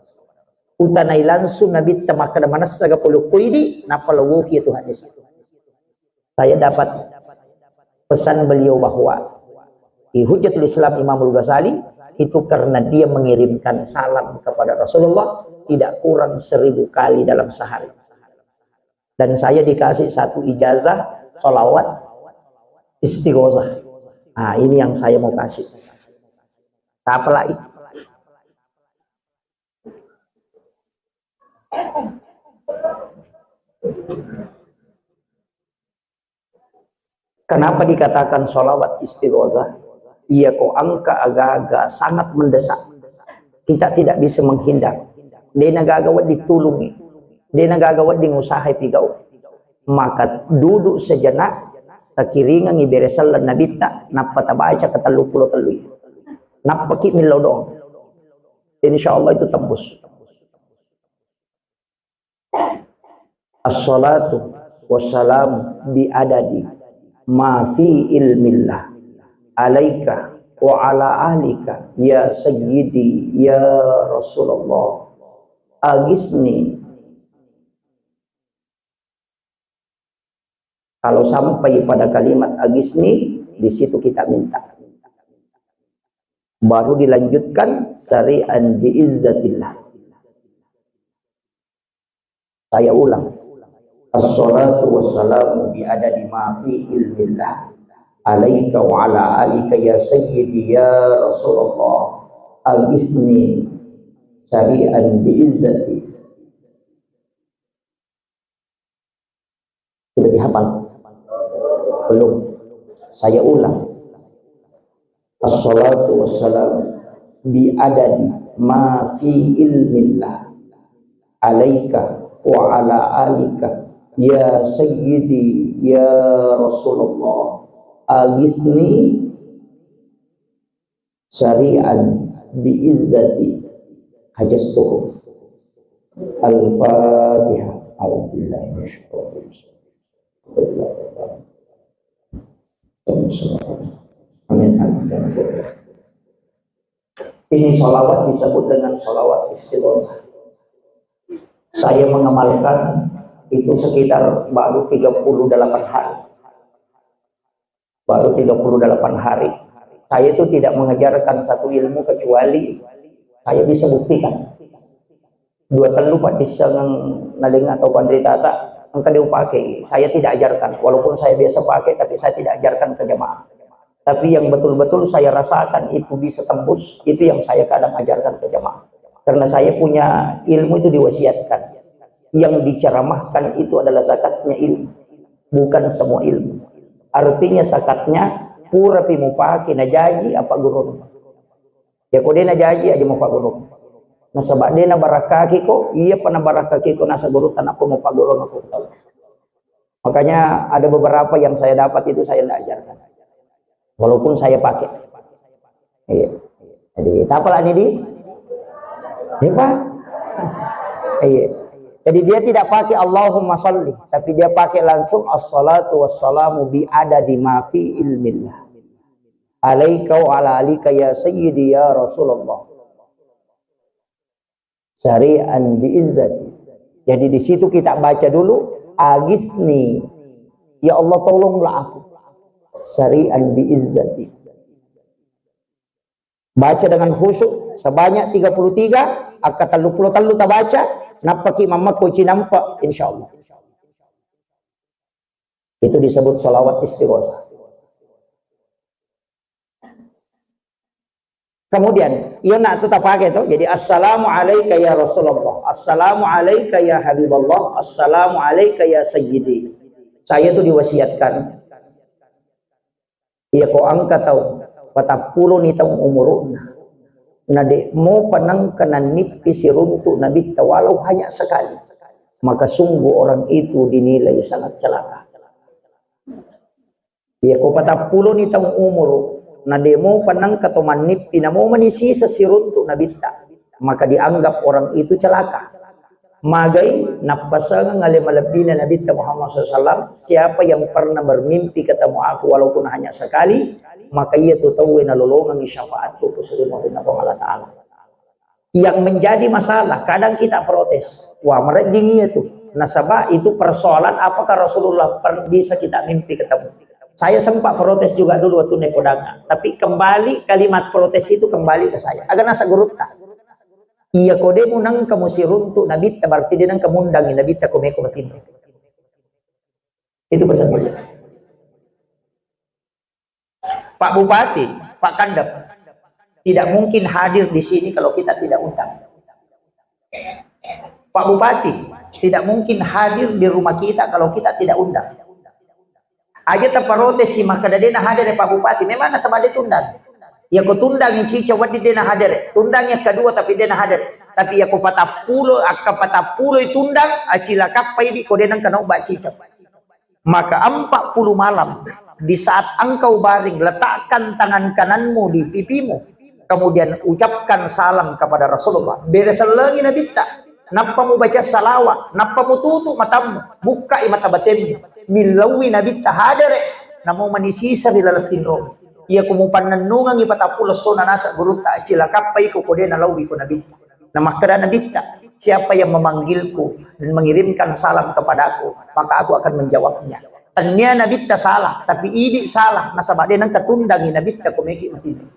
Utanai langsung Nabitta makkeda manessa ga pole ko idi, nappa lawoki itu hadis." Saya dapat pesan beliau bahwa di Hujjatul Islam Imamul Ghazali itu karena dia mengirimkan salam kepada Rasulullah tidak kurang seribu kali dalam sehari. Dan saya dikasih satu ijazah salawat istighosah. Nah, ini yang saya mau kasih. Apa lagi? Kenapa dikatakan sholawat istighosah? Iya ko engka aga-aga sangat mendesak. Kita tidak bisa menghindar. Dena gaga wedding tulungi. Dena gaga wedding usahai pigau. Maka duduk sejenak, takiringengi bere selleng Nabitta, nappa tabaca ke tellu pulo tellu. Nappa ki millau doang. Insya Allah itu tembus. Assalatu wassalamu bi adadi ma fi ilmillah alaika wa ala alika ya sayyidi ya Rasulullah. Agisni. Kalau sampai pada kalimat agisni, di situ kita minta. Baru dilanjutkan syari'an bi izzatillah. Saya ulang. Assalatu wassalamu bi adadi ma fi ilmillah alaika wa ala alika ya sayyidi ya Rasulullah. Agisni syari'an bi izzati. Sudah dihafal? Belum. Saya ulang. Assalatu wassalamu bi adadi ma fi ilmillah alaika wa ala alika ya sayyidi ya Rasulullah. Agisni syari'an bi izzati hajastuhu. Al-Fatihah. A'udzubillahi minasyaitonir rajim. Amin. Amin. Ini salawat disebut dengan salawat istighosah. Saya mengamalkan itu sekitar baru tiga puluh delapan hari. Baru tiga puluh delapan hari. Saya itu tidak mengajarkan satu ilmu kecuali saya bisa buktikan. Dua tellu paddissengeng nalenga tau panritata, engka dia upake. Saya tidak ajarkan. Walaupun saya biasa pakai, tapi saya tidak ajarkan ke jemaah. Tapi yang betul-betul saya rasakan itu bisa tembus, itu yang saya kadang ajarkan ke jemaah. Karena saya punya ilmu itu diwasiatkan. Yang diceramahkan itu adalah zakatnya ilmu, bukan semua ilmu. Artinya zakatnya pura pi mupake najaji apa gurung. Ya ko de najaji aja mupagurung. Nasaba de nabarakaki ko, iya pa nabarakaki ko nasa guru tanah ko mupagurung aku tahu. Makanya ada beberapa yang saya dapat itu saya tidak ajarkan. Walaupun saya pakai. Iya. Jadi, apa lagi di? Iya, Pak? Iya. Jadi dia tidak pakai Allahumma salli, tapi dia pakai langsung assalatu wassalamu bi adadi ma fi ilmillah. Alaika wa ala alika ya sayyidi ya Rasulullah. Syari'an bi izzati. Jadi di situ kita baca dulu, agisni. Ya Allah, tolonglah aku. Syari'an bi izzati. Baca dengan khusyuk sebanyak tiga puluh tiga, akka tellu puluh tellu tabaca, nappaki mammakko cinampa, insyaallah. Itu disebut salawat istighosah. Kemudian, iya nak tu tapake tu. Jadi, "Assalamu alaika ya Rasulullah, assalamu alaika ya Habiballah, assalamu alaika ya Sayyidi." Saya tu diwasiatkan, iya ko engka tau, patappulo ni taung umuruna, na de mo panengka nannippi siruntu Nabitta walau hanya sekali, maka sungguh orang itu dinilai sangat celaka. Iya ko patappulo ni taung umuru, na de mo panengka to mannippi, na mo mani sisa siruntu Nabitta, maka dianggap orang itu celaka. Magai nappasengeng ale malebbina Nabitta Muhammad sallallahu alaihi wasallam, siapa yang pernah bermimpi ketemu aku walaupun hanya sekali, maka iya tu tauwe nalolongengi syafaatku ku siruntu Puang Allah Ta'ala. Yang menjadi masalah, kadang kita protes. Wah, merejing iya tu. Nasaba itu persoalan apakah Rasulullah per-, bisa kita mimpi ketemu. Saya sempat protes juga dulu waktu nepodanga. Tapi kembali kalimat protes itu kembali ke saya. Aga nasa gurutta. Iya ko de mu nengka musiruntu Nabitta, berarti de nengka mundangi Nabitta ko meko matinro. Itu pesan beliau. Pak Bupati, Pak Kandep, tidak mungkin hadir di sini kalau kita tidak undang. Pak Bupati, tidak mungkin hadir di rumah kita kalau kita tidak undang. Aja taparotesi makkeda dena hadir Pak Bupati, memang nasaba de tundang. Ya ko tundangi cica wedding dena hadir, tundangi yang kedua tapi dena hadir. Tapi ya ko patappulo, akka patappulo tundang, acilakappa idi ko dena kena ubah cica. Maka empat puluh malam, di saat engkau baring, letakkan tangan kananmu di pipimu, kemudian ucapkan salam kepada Rasulullah. Beresellengi Nabitta, nappa mubaca salawat, nappa mututu matammu, bukkai mata batenmu, millauwi Nabitta hadere, namo manisisa ri laleng tinro. Iya ko mupannennungengi patappulo essona nasa gurutta, cilakappa iko ko de nalauwi ko Nabitta. Nah, makkeda Nabitta, "Siapa yang memanggilku dan mengirimkan salam kepadaku, maka aku akan menjawabnya." Tennia Nabitta salah, tapi idi salah, nasaba de nengka tundangi Nabitta ko meki matinro.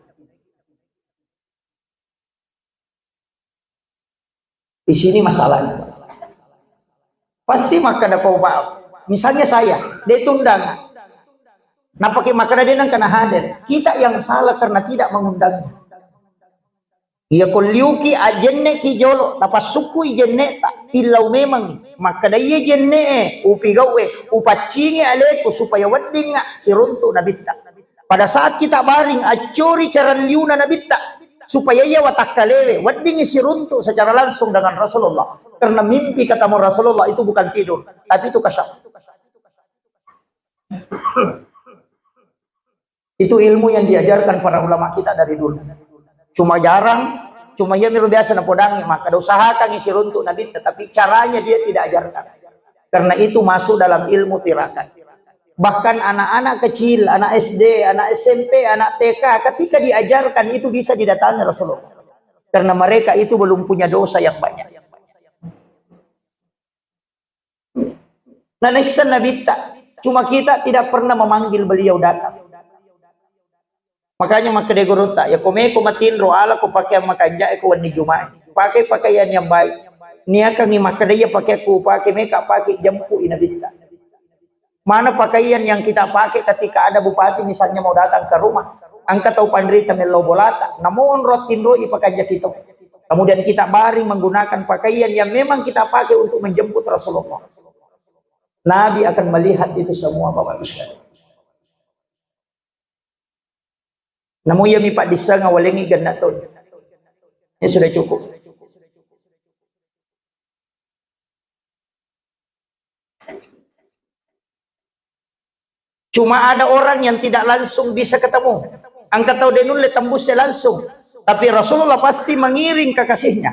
Di sini masalahnya. Pasti makkeda ko, Pak, misalnya saya, de tundang. Napaki makkeda de nengka na hadir. Kita yang salah karena tidak mengundangnya. Iya ko liuki ajenneki jolo, tapassukkui jenneta, tillau memang. Makkeda iya jenne'e, upigau'e, upaccingi aleku supaya weddingnga siruntu Nabitta. Pada saat kita baring, accori caralliuna Nabitta, supaya iya watakkalewe, weddingngi siruntu secara langsung dengan Rasulullah. Karena mimpi ketemu Rasulullah itu bukan tidur, tapi itu kasyaf. Itu ilmu yang diajarkan para ulama kita dari dulu. Cuma jarang, cuma iya miro biasa napodangi, maka usahakan isi runtuk Nabi, tetapi caranya dia tidak ajarkan. Karena itu masuk dalam ilmu tirakat. Bahkan anak-anak kecil, anak S D, anak S M P, anak T K, ketika diajarkan itu bisa didatangi Rasulullah. Karena mereka itu belum punya dosa yang banyak. Nah, naisseng Nabitta. Cuma kita tidak pernah memanggil beliau datang. Makanya makkeda gurutta, ya ko meko matinro, ala ko pakeang makanja'e ko wenni Jumae. Pakai pakaian yang baik. Niakangi makkeda, iya pakeakku upake, meka pake jempui Nabitta. Mana pakaian yang kita pakai ketika ada bupati misalnya mau datang ke rumah? Engka tau panrita mello bolata, namonro tinroi pakanja kita. Kemudian kita baring menggunakan pakaian yang memang kita pakai untuk menjemput Rasulullah. Nabi akan melihat itu semua, Bapak Ibu sekalian. Namu iya mi paddisseng awalengngi genna tau. Ini sudah cukup. Cuma ada orang yang tidak langsung bisa ketemu. Engka tau de nulle tembus langsung. Tapi Rasulullah pasti mengiring kekasihnya.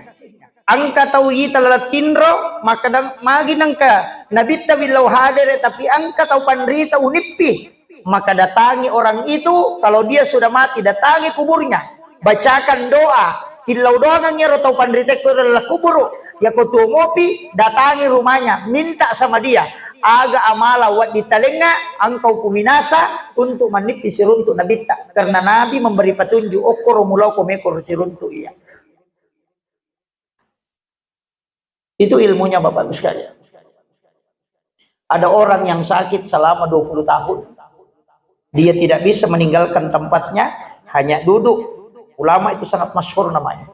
Engka tau ita laleng tinro, maka dang-, magi nengka Nabitta willau hadere, tapi engka tau panrita unippi. Maka datangi orang itu, kalau dia sudah mati, datangi kuburnya. Bacakan doa, tillau doangang ero tau panritekko ri laleng kuburu. Yako tuo mopi, datangi rumahnya, minta sama dia. Aga amala wedding talengnga, engkau puminasa untuk manippi siruntu Nabitta. Karena Nabi memberi petunjuk, okkoro mulao ko meko siruntu iya. Itu ilmunya, Bapak Ibu sekalian. Ada orang yang sakit selama dua puluh tahun. Dia tidak bisa meninggalkan tempatnya, hanya duduk. Ulama itu sangat masyhur namanya.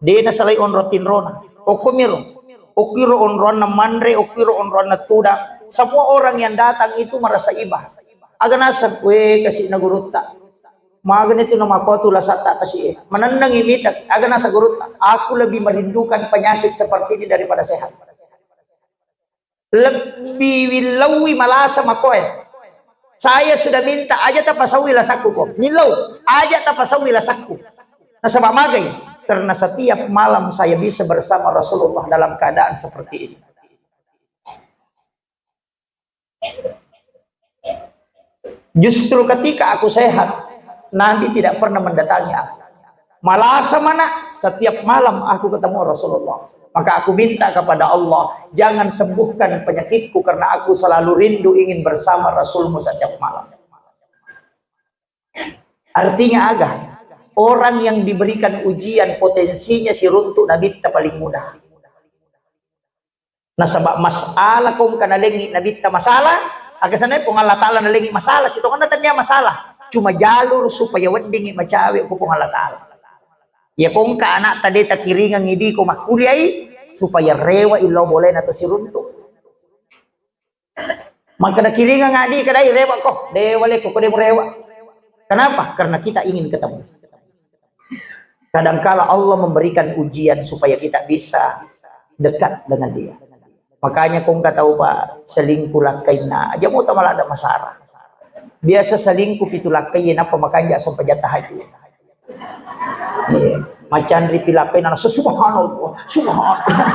De nasalai onro tinrona. Okkomiro. Okkiro onroanna manre, okkiro onroanna tudang. Semua orang yang datang itu merasa iba. Aga naseng, we, kasi'na gurutta. Magani tu namakotu lasatta kasi e. Manennengi mita, aga nasa gurutta. Aku lebih merindukan penyakit seperti ini daripada sehat. Lebbi willaui malasa makoe. Saya sudah minta, aja tapasaui lasakku ko. Millau, aja tapasaui lasakku. Nasaba magai, karena setiap malam saya bisa bersama Rasulullah dalam keadaan seperti ini. Justru ketika aku sehat, Nabi tidak pernah mendatangi aku. Malasa mana, setiap malam aku ketemu Rasulullah. Maka aku minta kepada Allah, jangan sembuhkan penyakitku karena aku selalu rindu ingin bersama Rasulmu setiap malam. Artinya aga? Orang yang diberikan ujian potensinya siruntu Nabitta paling mudah. Nasaba masalah ko engka nalengngi Nabitta masalah, aga sanai Puang Allah Ta'ala nalengngi masalah, sitongenna tania masalah. Cuma jalur supaya weddingngi macawe ko Puang Allah Ta'ala. Ya ko engka anakta de takiringengngi di ko makkuliai, supaya rewa illau bolena to siruntu. Makkeda kiringeng adi kedai rewa ko, de wale ko, ko de murewa. Kenapa? Karena kita ingin ketemu. Kadangkala Allah memberikan ujian supaya kita bisa dekat dengan Dia. Makanya ko engka tau, Pak, selingkuh lakkainna, aja mau tamalada masara. Biasa selingkuh pitu lakkai, nappa makanja sempajang tahajud. Iya. Macanri pi lakkainna, subhanallah, subhanallah.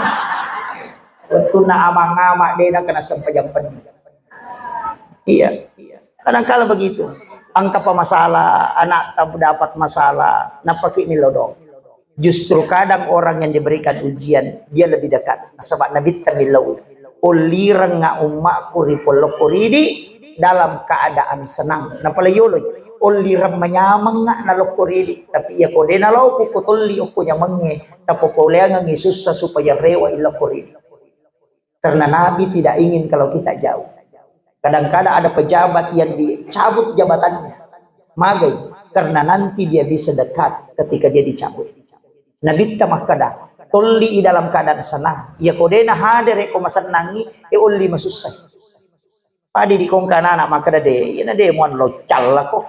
Wettunna amang-amang de nakena sempajang penni. Iya. Kadangkala begitu. Engka pa masalah, anakta dapat masalah, nappaki millau doang. Justru kadang orang yang diberikan ujian, dia lebih dekat. Nasaba Nabitta millau, ollirengnga ummakku ri pollokko ridi dalam keadaan senang. Napalai yoloi, ollireng manyamengnga nalokko ridi. Tapi iya ko de nalokku ko tolli okko nyamengnge, tapokauleangengngi sussa supaya rewa ilokko ridi. Karena Nabi tidak ingin kalau kita jauh. Kadang-kadang ada pejabat yang dicabut jabatannya. Magai, karena nanti dia bisa dekat ketika dia dicabut. Nabitta makkeda, tolli i dalam keadaan senang. Iya ko de nahadere ko masennangi, e olli masussai. Padi di kongka anak makkeda de, iyana de muan lo callako.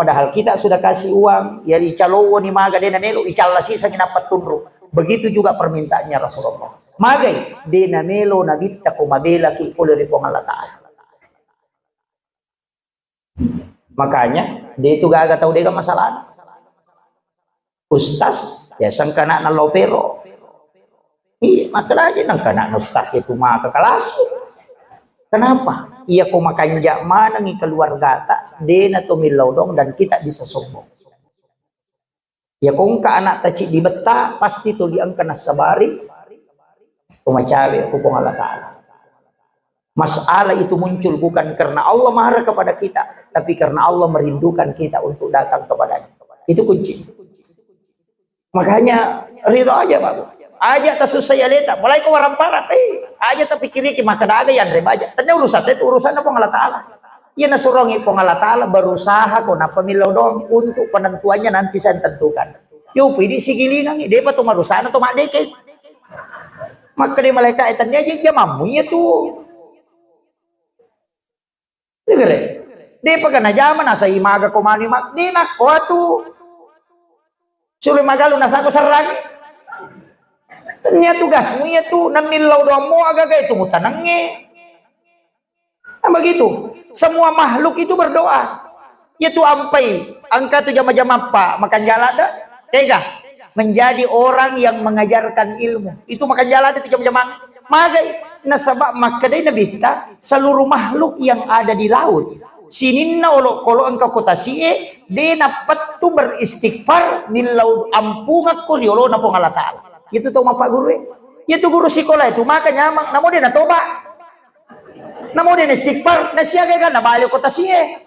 Padahal kita sudah kasih uang, ya icalowoni maga de namelo, icalla sisangi nappa tunru. Begitu juga permintaannya Rasulullah. Magai, de namelo Nabitta ko mabelaki pole ri Puang Allah Ta'ala. Makanya, de itu gaga tau dega masalah. Ustaz, ya sangkana nalopero. Iya, maka lagi nang kana ustaz itu maka kelas. Kenapa? Iya ko makanja manengi keluargata, dena to millau doang dan kita bisa sombong. Iya ko engka anak taciddi betta, pasti tuli engka nassabari, ko macawe ko Puang Allah Ta'ala. Masalah itu muncul bukan karena Allah marah kepada kita, tapi karena Allah merindukan kita untuk datang kepadanya. Itu kunci. Makanya ridho aja, Pak. Aja tasussai aleta, mulai ko warang parah, eh, aja tapikiriki maka daga yang remaja. Tanya urusan itu urusan Puang Allah Ta'ala. Iya nasurongi Puang Allah Ta'ala berusaha ko nappa millau doang untuk penentuannya nanti saya tentukan. Yo pidi sigilingangi, depa to marusana to maddeke. Maka di malaikat tanya aja jamammu iya tu. Iya gare. Depa kana jama nasai maga ko mani mak, de nakko tu. Sure magalu nasako serrang. Tania tugasmu iya tu, namillau doang mo agaga itu mutanangnge. Nah, begitu. Semua makhluk itu berdoa. Iya tu ampai, angka tu jama-jama pa, makan jala da, tega. Menjadi orang yang mengajarkan ilmu. Itu makan jala da tu jama-jama. Magai, nasaba makkedai Nabitta, seluruh makhluk yang ada di laut, sininna olokolo engka ko tasie, de nappettu beristighfar, millau ampungakko riolona Puang Allah Ta'ala. Itu tau mappaguru e. Iya tu guru sikola itu, maka nyamang, namo de natoba. Namo de istighfar, na siaga kan nabale ko tasie.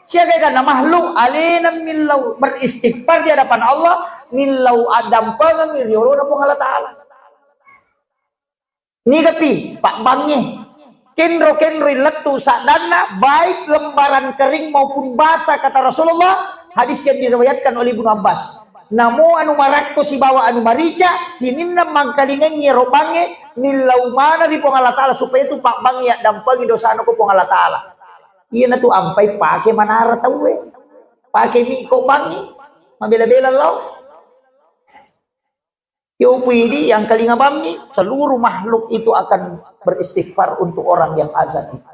Siaga kan na makhluk, alena millau beristighfar di hadapan Allah, millau addampengeng riolona Puang Allah Ta'ala. Nigapi, pabbangnge. Kenro-kenro lettu saddanna, baik lembaran kering maupun basah, kata Rasulullah, hadis yang diriwayatkan oleh Ibnu Abbas. Namo anu marakko sibawa anu marica, sininna mangkalingengngi ero bangnge, millau mana ri Puang Allah Ta'ala supaya tu pabbangnge yaddampengi dosana ko Puang Allah Ta'ala. Iyana tu ampai pake manara tauwe. Pake mi ko bangnge, mabela-bela lao. Yo pidi yang kalinga bammi, seluruh makhluk itu akan beristighfar untuk orang yang azan itu.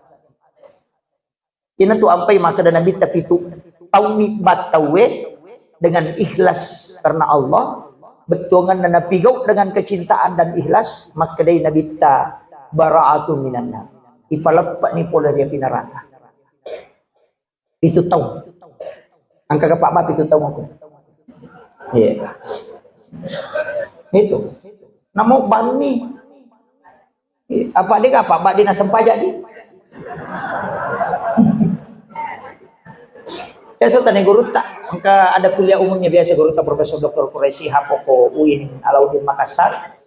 Ina tu ampai makkeda Nabitta pitu, taumi battauwe dengan ikhlas karena Allah, bettuanganna napigau dengan kecintaan dan ikhlas, makkedai Nabitta, bara'atun minannar. Ipaleppani pole ri api neraka. Pitu taung. Engka ga pabba pitu taung aku. Iya. Itu. Namo banni. Apa de ga pabba de nasempajang di? Biasa tanya gurutta, engka ada kuliah umumnya biasa gurutta Profesor Doktor Quraisy Hapo ko U I N Alauddin Makassar.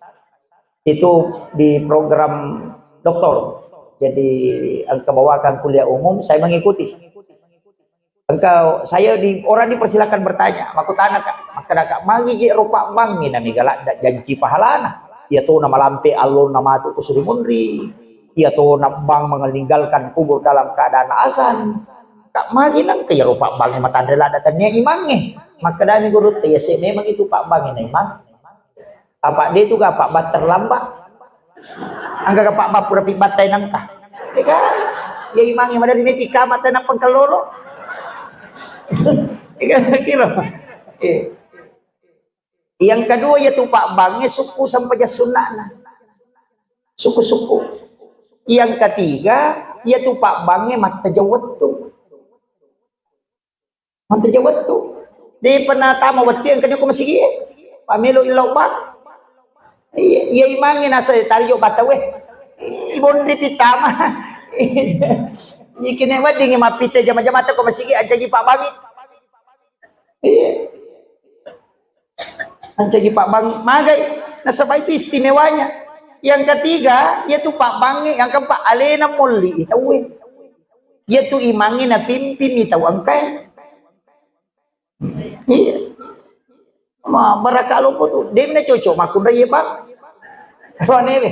Itu di program doktor. Jadi engka bawakan kuliah umum, saya mengikuti. Engka saya di orang dipersilakan bertanya, makkutana ka, makkeda ka, magi je ro pabbangnge namiga ladda janci pahalana. Iya tona malampe allonna matu ko suri munri. Iya tona bang meninggalkan kubur dalam keadaan azan. Ka magi nengka iyaro pabbangnge matanre ladda tania imangnge. Makkedami gurutta, iya se memang itu pabbangnge na imang. Apa de tu ga pabba terlambat. Angka ga pabba pura pibbattai nengka. Ega, iya imangnge madari mepi kama tena pengkelolo. Ega kira. Eh. Yang kedua, iya tu pabbangnge sukku sempajang sunnana. Sukku-sukku. Yang ketiga, iya tu pabbangnge mattajeng wettu. Mattajeng wettu. De pernah tama wettu yang kedua ko masigi. Pamelo illau bang. Iya, iya imangnge nasa tarijo batawe. Ibonri pitama. Iya kene weddingi mappite jama-jamata ko masigi ancaji pabbangnge. Iya. Ancaji pabbangnge, magai. Nasaba itu istimewanya. Yang ketiga, iya tu pabbangnge, yang keempat, alena molli tauwe. Iya tu imangnge napimpinni tau engkae. Iya. Ma, baraka lompo tu, de na cocok makkunrai, Pak. Ronewe.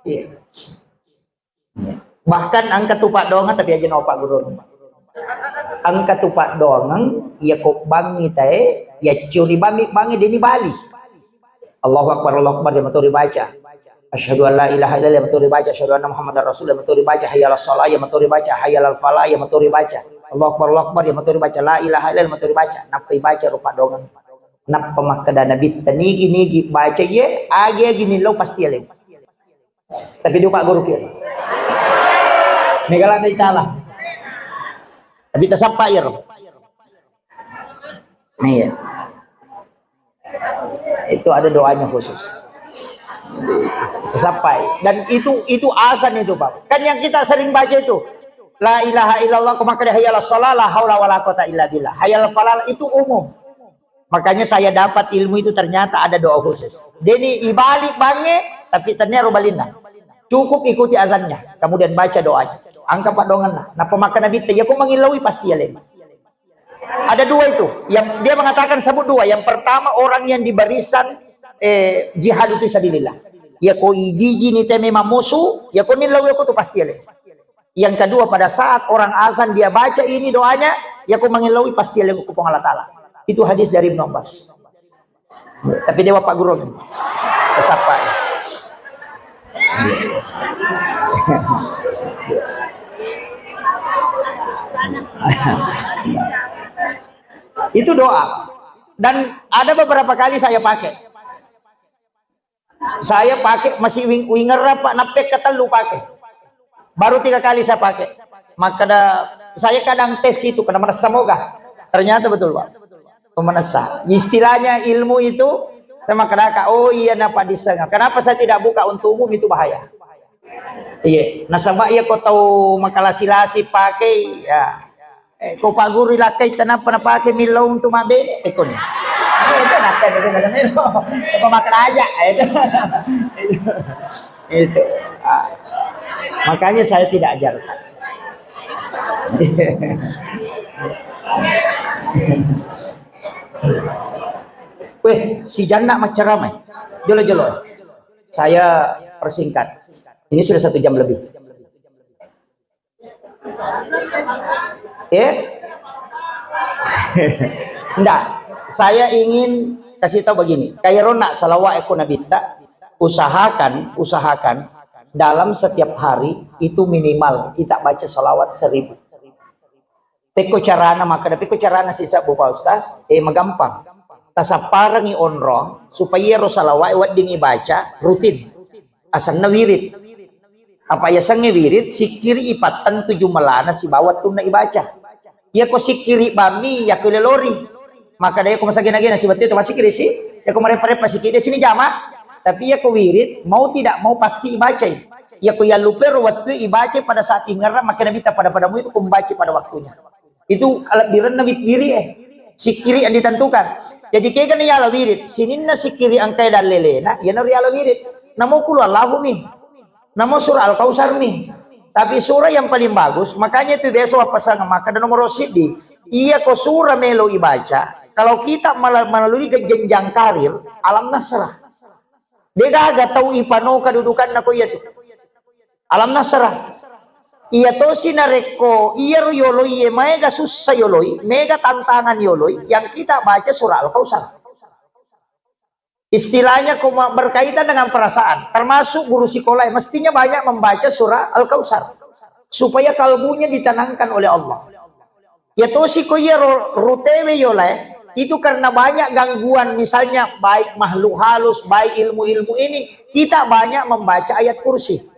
Iya. Bahkan engka tu paddoangeng, tapi aja na Pak Guru. Engka tu paddoangeng, iya ko bangngi tae, iya curi bami, bangngi deni bali. Allahu Akbar, Allahu Akbar, iya maturi baca. Asyhadu an la ilaha illallah, iya maturi baca. Asyhadu anna Muhammadar Rasul, iya maturi baca. Hayya 'alas shalah, iya maturi baca. Hayya 'alal falah, iya maturi baca. Allahu Akbar, Allahu Akbar, iya maturi baca. La ilaha illallah, iya maturi baca. Nappai baca ro paddoangeng. Nappa makkeda Nabitta, nigi-nigi baca iye, agi-agi nillau pasti aleng. Tapi dua Pak Guru kira. Megala dai tala. Tapi tasappa iyaro. Iya. Itu ada doanya khusus. Sampai. Dan itu, itu azan itu, Pak. Kan yang kita sering baca itu, "La ilaha illallah," ko makkeda, "Hayya 'alas shalah, la haula wala quwata illa billah." Hayya 'alal falah itu umum. Makanya saya dapat ilmu itu, ternyata ada doa khusus. Jadi ibalik bange, tapi ternyata rubalinna. Cukup ikuti azannya, kemudian baca doanya. Angka padonganna. Napa maka Nabi te, "Iya ko mangilauwi pasti ya lema." Ada dua itu. Yang dia mengatakan sebut dua. Yang pertama orang yang di barisan, eh, jihad fi sabilillah. Ya ko ijiji ni teme mamusu, ya ko nilau ya ko tu pasti ale. Yang kedua pada saat orang azan dia baca ini doanya, ya ko mangilauwi pasti ale ko Puang Allah Taala. Itu hadis dari Ibnu Abbas. Tapi dewa Pak Guru. Sapa? Itu doa. Dan ada beberapa kali saya pakai. Saya pakai masih wing winger apa, napek ketellu pakai. Baru tiga kali saya pakai. Maka ada, saya kadang tes itu, karena merasa moga. Ternyata betul, Pak. Pemanasa. Istilahnya ilmu itu, saya makkadaka, "Oh iya, napa disenga." Kenapa saya tidak buka untuk umum, itu bahaya. Iya, nasaba iya ko tau makalasi-lasi pakai, ya. Eh, ko Pak Guru ilakkai tenapa napake millau untuk mabe, eh, koni. Eh, itu nakkai itu, itu, itu. Apa makkaraja, eh, itu. Itu. Ah. Makanya saya tidak ajarkan. Weh, si Janna maccaramai. Jolo-jolo. Saya persingkat. Ini sudah satu jam lebih. Eh? Ndak. Saya ingin kasih tahu begini. Kayak rona salawat eko nabitta, usahakan, usahakan dalam setiap hari itu minimal kita baca salawat seribu. Pekko carana makkeda, pekko carana sisa Bu Pak Ustaz, eh, magampang. Tasapparengi onrong supaya ro salawat wedding ibaca rutin. Asenna wirid. Apa yasengnge wirid, sikkiri ipattentu jumelana sibawa tunna ibaca. Iyako sikkiri bammi, iyako ilelori. Makkeda iyako masagena-gena sibawa tu massikkiri si, iyako mareppa-reppa sikkiri sini jama. Tapi iyako wirid, mau tidak mau pasti ibacai. Iyako yallupero wettu ibacai pada saat ingerra, makkeda Nabitta pada-padamu itu kumbaca pada waktunya. Itu alebbirenna wit-, wirid, eh. Sikkiri yang ditentukan. Jadi kegana yala wirid, sininna sikkiri engkae dallelena, iyana riala wirid. Namo kulu Allahu mi. Namo surah Al-Kautsar mi. Tapi surah yang paling bagus, makanya itu biasa wappasang makkeda nomor siddi. Iyako surah melo ibaca, kalau kita mala-, melalui jenjang karir, Alam Nasrah. Degaga tau ipano kedudukanna ko iyatu. Alam Nasrah. Iya tosi narekko iyaro yoloi, maega sussa yoloi, mega tantangan yoloi, yang kita baca surah Al-Kautsar. Istilahnya ko ma-, berkaitan dengan perasaan, termasuk guru sekolah, mestinya banyak membaca surah Al-Kautsar supaya kalbunya ditenangkan oleh Allah. Ya tosi ko iya ro-, rutewe yolae, itu karena banyak gangguan, misalnya baik makhluk halus, baik ilmu-ilmu ini, kita banyak membaca ayat kursi.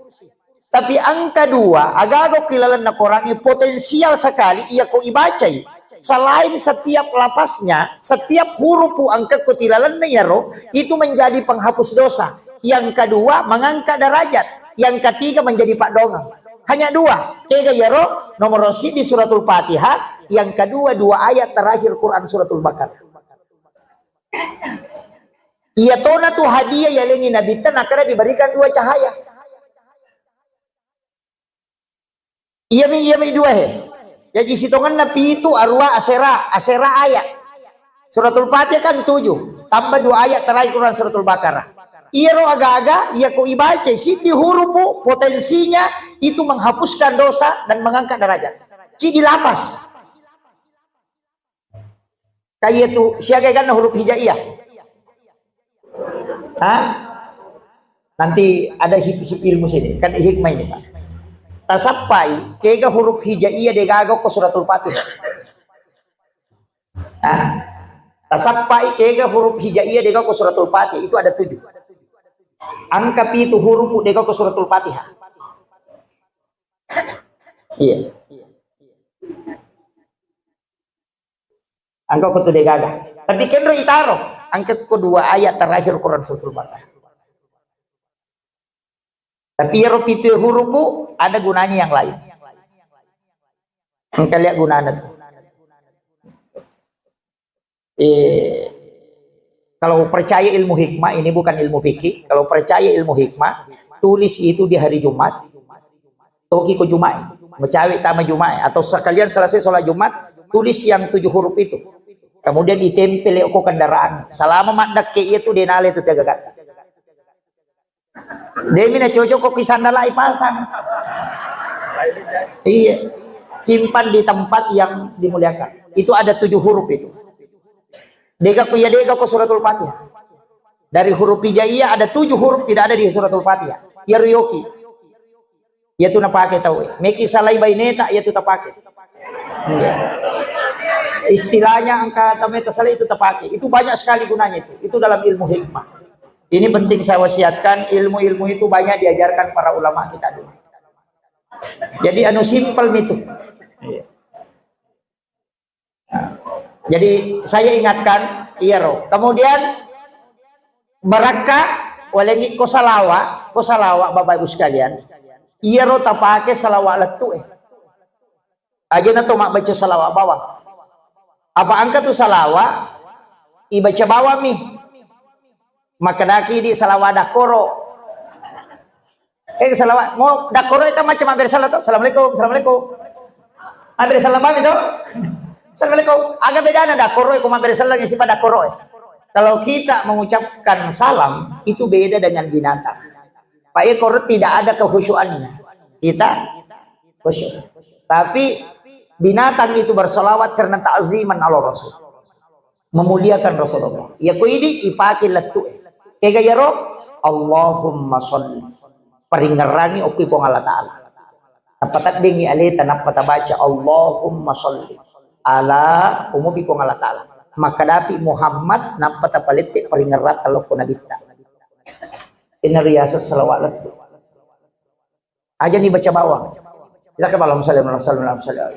Tapi angka dua, agaga ki lalenna Quran, potensial sekali iya ko ibacai. Selain setiap lapasnya, setiap hurufu angka ko tilalenna iyaro, itu menjadi penghapus dosa. Yang kedua, mengangkat derajat. Yang ketiga, menjadi paddoangeng. Hanya dua. Kega iyaro? Nomor siddi Suratul Fatihah, yang kedua dua ayat terakhir Quran Suratul Baqarah. Iya tona tu hadiah yalengi Nabitta, nakkeda diberikan dua cahaya. Iyami, iyami dua he. Jaji sitongenna pitu, arua, asera, asera ayat. Suratul Fatihah kan tujuh, tambah dua ayat terakhir Quran Suratul Baqarah. Iyaro aga-aga, iya ko ibaca, siddi hurufu potensinya itu menghapuskan dosa dan mengangkat derajat. Siddi lafaz. Kaiya tu siaga eganna huruf hijaiyah. Hah? Nanti ada hip-, hip ilmu sini. Kan hikmah ini, Pak. Tasappai, kega huruf hijaiyah degaga ko Suratul Fatihah. Nah, tasappai kega huruf hijaiyah degaga ko Suratul Fatihah. Itu ada tujuh. Angka pitu huruf degaga ko Suratul Fatihah. Iya. Engka ko tu de' gaga. Tapi kenro itaro. Engka ko dua ayat terakhir Quran Suratul Baqarah. Tapi iyaro pitu hurupu ada gunanya yang lain. Engka lihat gunanya tu. Eh, kalau percaya ilmu hikmah, ini bukan ilmu fikih, kalau percaya ilmu hikmah, tulis itu di hari Jumat, toki ko Jumat, mencawe tama Jumat, atau sekalian selesai sholat Jumat, tulis yang tujuh huruf itu. Kemudian ditempel ko kendaraan. Selama maddekke iya tu denale tu tiga kata. Demi na cocok ko kisandala ipasang. Iya. Simpan di tempat yang dimuliakan. Itu ada tujuh huruf itu. Dega ko iya dega ko suratul Fatihah. Dari huruf hijaiyah ada tujuh huruf tidak ada di suratul Fatihah. Iya riyoki. Iya tu napake tau. Meki salai baineta iya tu tapake. Iya. Istilahnya engka tame tasalai itu tapake. Itu banyak sekali gunanya itu. Itu dalam ilmu hikmah. Ini penting saya wasiatkan, ilmu-ilmu itu banyak diajarkan para ulama kita dulu. Jadi anu simpel itu. Iya. Nah, jadi saya ingatkan, iyaro. Kemudian barakka, walengi ko salawa, ko salawa Bapak Ibu sekalian. Iyaro tapake salawa lettu eh. Aja na to mabbaca salawa bawang. Apa engka tu salawa ibaca bawang mi. Makkedaki di salawa dakkoro. Eh, salawa, mo dakkoro kan macam mabbere salam to. Assalamualaikum, assalamualaikum. Mabbere salam bami to. Assalamualaikum. Aga bedana dakkoro ko mabbere salam isi pada dakkoro. Kalau kita mengucapkan salam itu beda dengan binatang. Pak Ekor tidak ada kehusuannya. Kita khusyuk. Tapi binatang itu bersalawat karena ta'ziman ala Rasul. Memuliakan Rasulullah. Ya ko idi ipake lettu e. Kega yaro? Allahumma sholli. Paringerrangi okki Puang Allah Ta'ala. Tapataddengi aleta nappa tabaca Allahumma sholli ala umubi Puang Allah Ta'ala. Makkadapi Muhammad nappa tapalette paringerrang lokko nabitta. Inna riyasa salawat lettu. Aja ni baca bawang. Kita ke Allahumma salli ala Muhammad, sallallahu alaihi wasallam.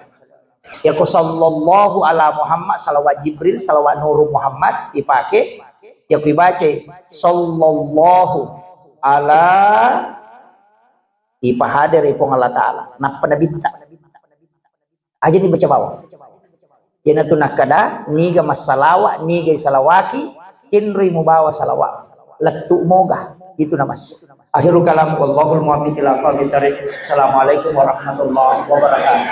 Ya ko sallallahu ala Muhammad, salawat Jibril, salawat Nuru Muhammad dipake. Ya ko ibaca sallallahu ala ipahadere Puang Allah Ta'ala. Nappa nabitta. Aja ni baca bawang. Iyanatu nakkeda, niga massalawa, niga isalawaki, kenroi mubawa salawa. Lettu moga, itu namassu. Akhirul kalam, wallahul muwaffiq ila aqwamit thariq. Assalamualaikum warahmatullahi wabarakatuh.